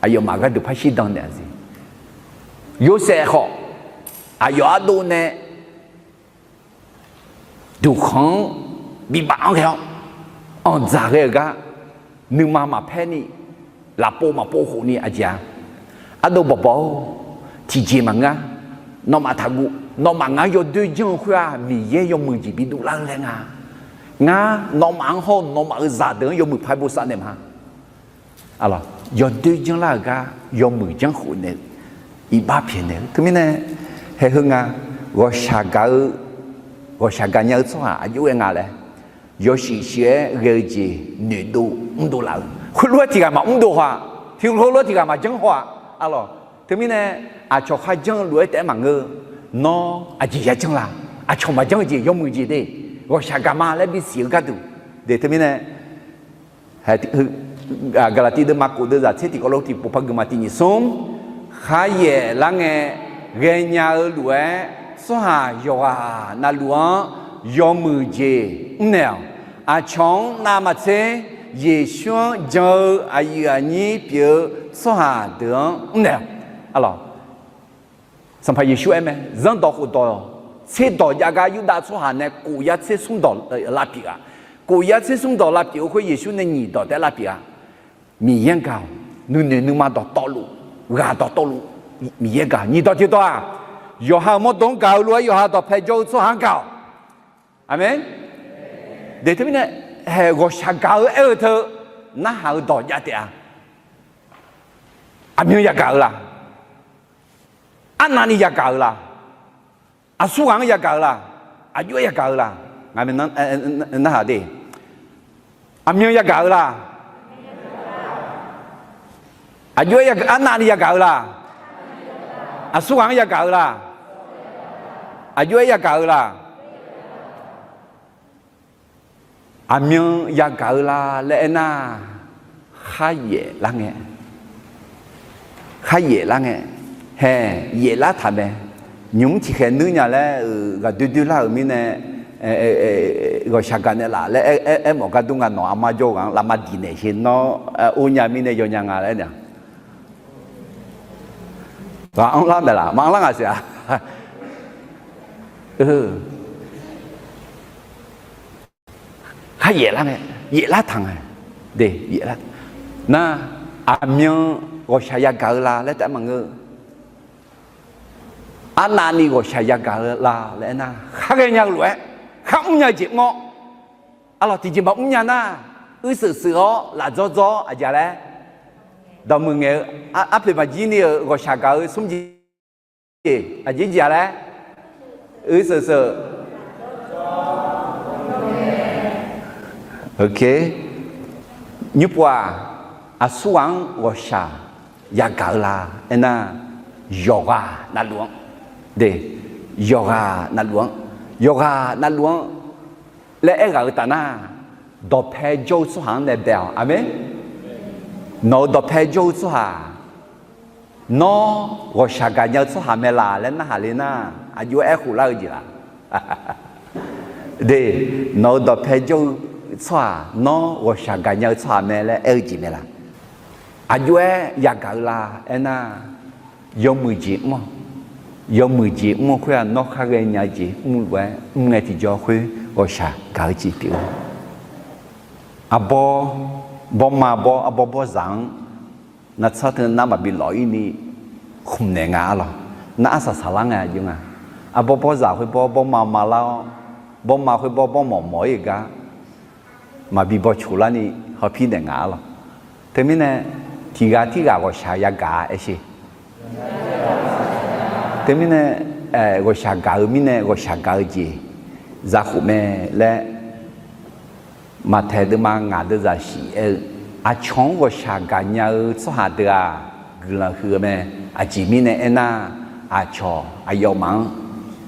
Aqyawfmaf gharduq par shirdan naeq-a siq. Yorsaev khawf, aqyawf ardov nae duqkhanq-anr bibaf-anr ghae-awr, anqdzaq ghae-euq gar, nuima maqpaer ni, lafpov maqpov khof ni aqjeq-a. Ardov bawqbawq-or, tiqjeq maqngeur. Nawmaf taqguv. Nawmaf ngar yawdoer janr-eu khoer-aq, Miqyaer yawmuiq jeq bidov lar-eu laer nga. Ngar nawmaf-anr hawr-eu nawmaf-euq zaqdeuq-anr yawmuiq paq-aer bosav naeq ma. Aqlawq, yawdoer janrlar-euq gar yawmuiq janrkhof naeq-eu, iqbax pyaeqnaeq-eu. Teumirnae, haeq heu nga, ghawqshaq gaq-eu, ghawqshaq gaqnya-eu tsawrhaq aqjox-aer nga laer, yawshuif shuif-aer ghae-eu jeq noeqdov mrdov laf-eu, khoerlof-aer tiq ghaq maqmrdov haw-aq, tiq ghaq lof-aer tiq ghaq maqjanr haw-aq. Aqlawq, teumirnae, aqcawq kharjanr-eu lof-aer taef-aer maqngeur. Nawr aqjeq yajanr la? Aqcawq maqjanr-eu jeq yawmuiq jeq de, ghawqshaq gaq ma laer bisiq-eu gharduq de. Teumirnae, Gaqlaqtiv deuvma kof deuvzaq tser tiq kawv lo tiq pov par gui ma tiq nyiq smr, kharyaef lar ngae ghaenya-eu lof-aer tsawrhaq yawqghaq navluf-anr yawmuiq jeq mrnaeq-awq. Aqcawq-anr navmaqtser Yeqsur-anr jan-eu aqyuif aqnyir pyeuf-eu tsawrhaq deuq-anr mrnaeq-awq. Aqlawq, Sanqpaq Yeqsur aer mae, zanrdawq khofdawq tserdawq jav gar Yurdav tsawrhaq nae kof yar tser smr dawq lavpyeuf-aq, kof yar tser smr dawq lavpyeuf-eu khoer Yeqsur nae nyiq dawq taef-aer lavpyeuf-aq, Miqyaer-anr gaq-awq. Nuinoeq nuima dawqtawvluf, ghaq dawqtawvluf, Miqyaer gaq-awq. Nyiq dawq tiqdawq-aq, yawqha-euq mawrdo-anr gaq-eu lof-aer yawqha dawqpae jawr-eu tsawrhaq-anr gaq-awq. Aqmeq. De teumirnae, haeq ghawqshaq gaq-eu aer-eu teu narhaq-eu dawq jav taef-a. Aqmyan yagaq-eu la? Arnavni yagaq-eu la? Aqsurghaq-anr yagaq-eu la? Aqjox-aer yagaq-eu la? Ngaq narhaq de. Aqmyan yagaq-eu la? Aqjox-aer, arnavni yagaq-eu la? Aqsurghaq-anr yagaq-eu la? Aqjox-aer yagaq-eu la? Aqmyan yagaq-eu la laer aernar, kharyaef lar ngae, kharyaef lar ngae, haeq yaef lar taq mae. Nymq-mr tiqkhaeq nuir nya laer-euq ghaqdoer doer lar-euq mirnae, ghawqshaq gaq naeq laf laer aer mawf gar dur nga. Nawq armar jawr-eu ghaq-anr lafma diq naeq she nawr or nya mirnae yawnya nga laer nar, ghaq anrlar maeq laf, maqanrlar nga siq-a. Kharyaef lar ngae, yaef lar taq ngae, de, yaef lar. Nar, aqmyan ghawqshaq yagaq-eu la laer taef-aer maqngeur. Arnavni ghawqshaq yagaq-eu la laer aernar, khar ghaenya-eu lof-aer, khar mrnya-eu jeq mr-awr, aqlawq tiqjeq maqmr nya nar, uirseuq seuq-awr lafdzawr dzawr-awr aqjeq laer, dawqmuiq ngaeq-eu, arpoeq maqjir ni-euq ghawqshaq gaq-eu smr jeq, aqjeq jeq-a laer, uirseuq seuq. Nymrpov-aq, aqsurghaq-anr ghawqshaq yagaq-eu la aernar, yawqghaq navluf-anr, de, yawqghaq navluf-anr, yawqghaq navluf-anr laer aerghaq-eu taf nar, dawqpae jawr-eu tsawrhaq-anr nae bae-awq. Aqmeq. Nawq-euq dawqpae jawr-eu tsawrhaq, nawr ghawqshaq gaqnya-eu tsawrhaq mae laq laer narhaq le nar, aqjox-aer khof lar-eu jeq laq? De, nawq-euq dawqpae jawr-eu tsawrhaq nawr ghawqshaq gaqnya-eu tsawrhaq mae laer aer-eu jeq mae laq? Aqjox-aer yagaq-eu la aernar, yawmuiq jeq mr-awq. Yawmuiq jeq mr-eu khoer-aq, nawr khar ghaenya-eu jeq mr lof-aer mr ngae tiqjawr khoer ghawqshaq gaq-eu jeq pyeuf-eu. Arbawr, bawrma bawr, arbawr bawrzaq-anr nartsanr teu nar maqbi lawf-ir ni khmqnaeq nga arlawq. Nar arsaq saqlar ngae aqjox nga. Arbawr bawrzaq khoer bawr bawrma ma lar-awr, bawrma khoer bawr bawrmawf mawf-ir-euq gar maqbi bawcoq larni hawpir naeq nga arlawq. Teumirnae tiqghaq tirghaq ghawqshaq yagaq-a aersher. Teumirnae ghawqshaq gaq-eu mirnae ghawqshaq gaq-eu jeq zakhof mae laer Maqtaeq deuvma ngaq deuvzaq shif aer-eu, aqcawq-anr ghawqshaq gaqnya-eu tsawrhaq deuq-aq, guiqlanq huiq-eu mae. Aqjeq mirnae aernar, aqcawq aqyawfmaf-anr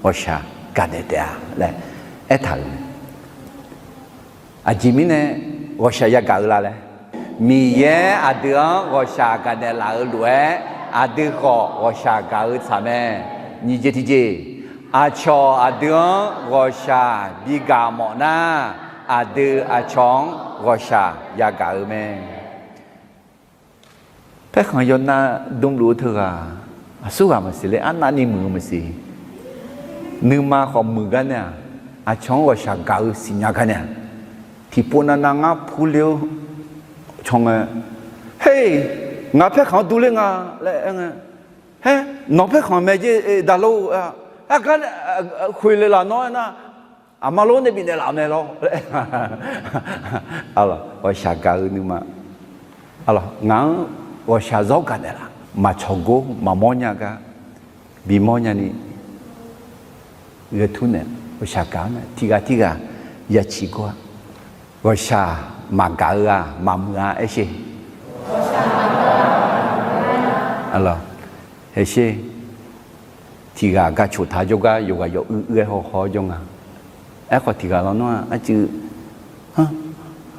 ghawqshaq gaqnaeq taef-a laer aertaq-euq mae. Aqjeq mirnae ghawqshaq yagaq-eu la laer, Miqyaer aqdui-anr ghawqshaq gaqnaeq laf-eu lof-aer, aqdui khawf ghawqshaq gaq-eu tsaq mae. Nyiq jeq tiqjeq, aqcawq aqdui-anr ghawqshaq bigaq mawf nar, aqdui aqcawq-anr ghawqshaq yagaq-eu mae. Paerkhanq yawnav dmluf-eu teughaq, aqsurghaq maqsiq laer arnavni muiq-eu maqsiq. Nuima khawf muiq gar nae-aq, aqcawq-anr ghawqshaq gaq-eu siqnya gar nae-aq, tiqpov navnav ngar purler-awr caw ngae, Her, ngaq paerkhanq-anr durler nga laer aer ngae, Her, nawq paerkhanq mae jer daqlor-eu, aergar nae khoeq le laf nawr aernar, aqma lor nae bifnaeq laf mae lawr. Ghawqshaq gaq-eu nuima, ngaq-anr ghawqshaq zawr gaqnaeq laf, maqcawq gor maqmawr nya gar bimawr nyani ghae tur nae ghawqshaq gaq-awr nae tiqghaq tirghaq yaciq gor-a. Ghawqshaq maqgaq-eu-aq maqmuiq-a aersher. Aqlawq, haersher, tiqghaq gaq coq taq jawrgar yawqghaq yawuiq uiq-aer haw haw-awr jawr nga. Aerkhawf tiqghaq lawnmr-aq arcuiv,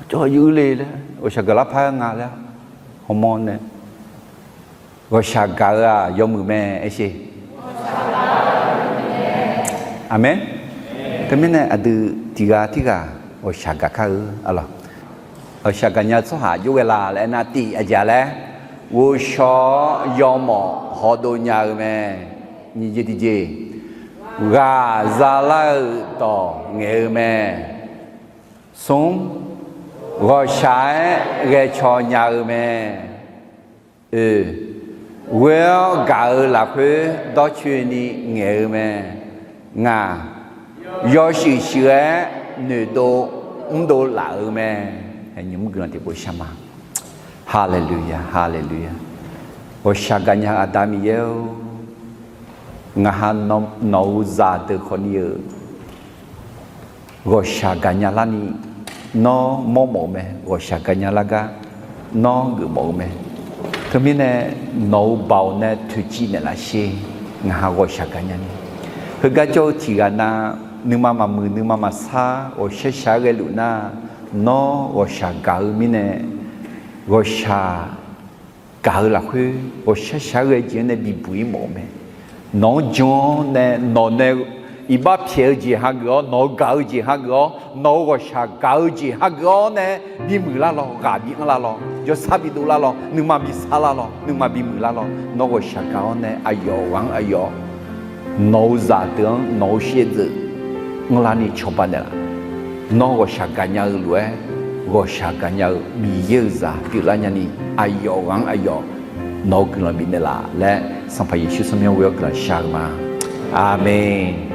Cawv, yuiq le laer ghawqshaq gaqlar par nga laer hawmawr nae, ghawqshaq gaq-eu-aq yawmuiq mae aersher. Aqmeq. Teumirnae aqdui tiqghaq tirghaq ghawqshaq gaq kar-eu arlawq. Ghawqshaq gaqnya-eu tsawrhaq jov ghae la laer aernar, tiq aqjeq laer, ghovshaw-awr yawmawf hawdov nya-eu mae. Nyiq jeq tiqjeq, ghaq zalar-euq dawq ngaeq-eu mae. Smr, ghawqshaq-aer ghae caw nya-eu mae. Oe, ghoe-awr gaq-eu lafkhoer dawrcoeni ngaeq-eu mae. Ngaq, yawshuif shuif-aer noeqdov mrdov laf-eu mae. Nymq mr guiqlanq tiqpov shar ma. Haleluya, haleluya. Ghawqshaq gaqnya-eu Aqda Miqyaer-or, ngaq ha nawq-euq zaqdeuq khawfni-euq ghawqshaq gaqnya larni nawr mawrmawf-eu mae. Ghawqshaq gaqnya lar gar nawr geufmawf-eu mae. Teumirnae nawq-euq baoq nae toeqciv naeqlaf sher. Ngaq ha ghawqshaq gaqnya ni, heugar jawr-eu tiqghaq nav nuima maqmuiq nuima maqsar ghawqshaq shaq-aer ghaeluf nar, nawr ghawqshaq gaq-eu mirnae ghawqshaq gaq-eu lafkhoer ghawqshaq shaq-aer ghae jeq-anr nae bibuq-ir mawf-eu mae. Nawq-anr jan-awr nae nawq nae iqbax pyaeq-eu jeq hageuf-awr, nawq-eu gaq-eu jeq hageuf-awr, nawq-euq ghawqshaq gaq-eu jeq hageuf-awr nae bimuiq lar lawr, ghaq bi anr lar lawr, jawrsar bidov lar lawr, nuima bi sar lar lawr, nuima bimuiq lar lawr, nawr ghawqshaq gaq-awr nae aqyawf ghaq-anr aqyawf nawq-euq zaqdeuq-anr nawq-euq shaevdzeuf anrlar ni cawba naeqlaf. Nawr ghawqshaq gaqnya-eu lof-aer, ghawqshaq gaqnya-eu Miqyaer-euq zaq pyeuflar nyani, aqyawf ghaq-anr aqyawf nawq-euq guiqlanq bifnaeq laf laer, Sanqpaq Yeqsur tsawrmyanr ghoe-awr guiqlanq shar-eu ma. Aqmeq.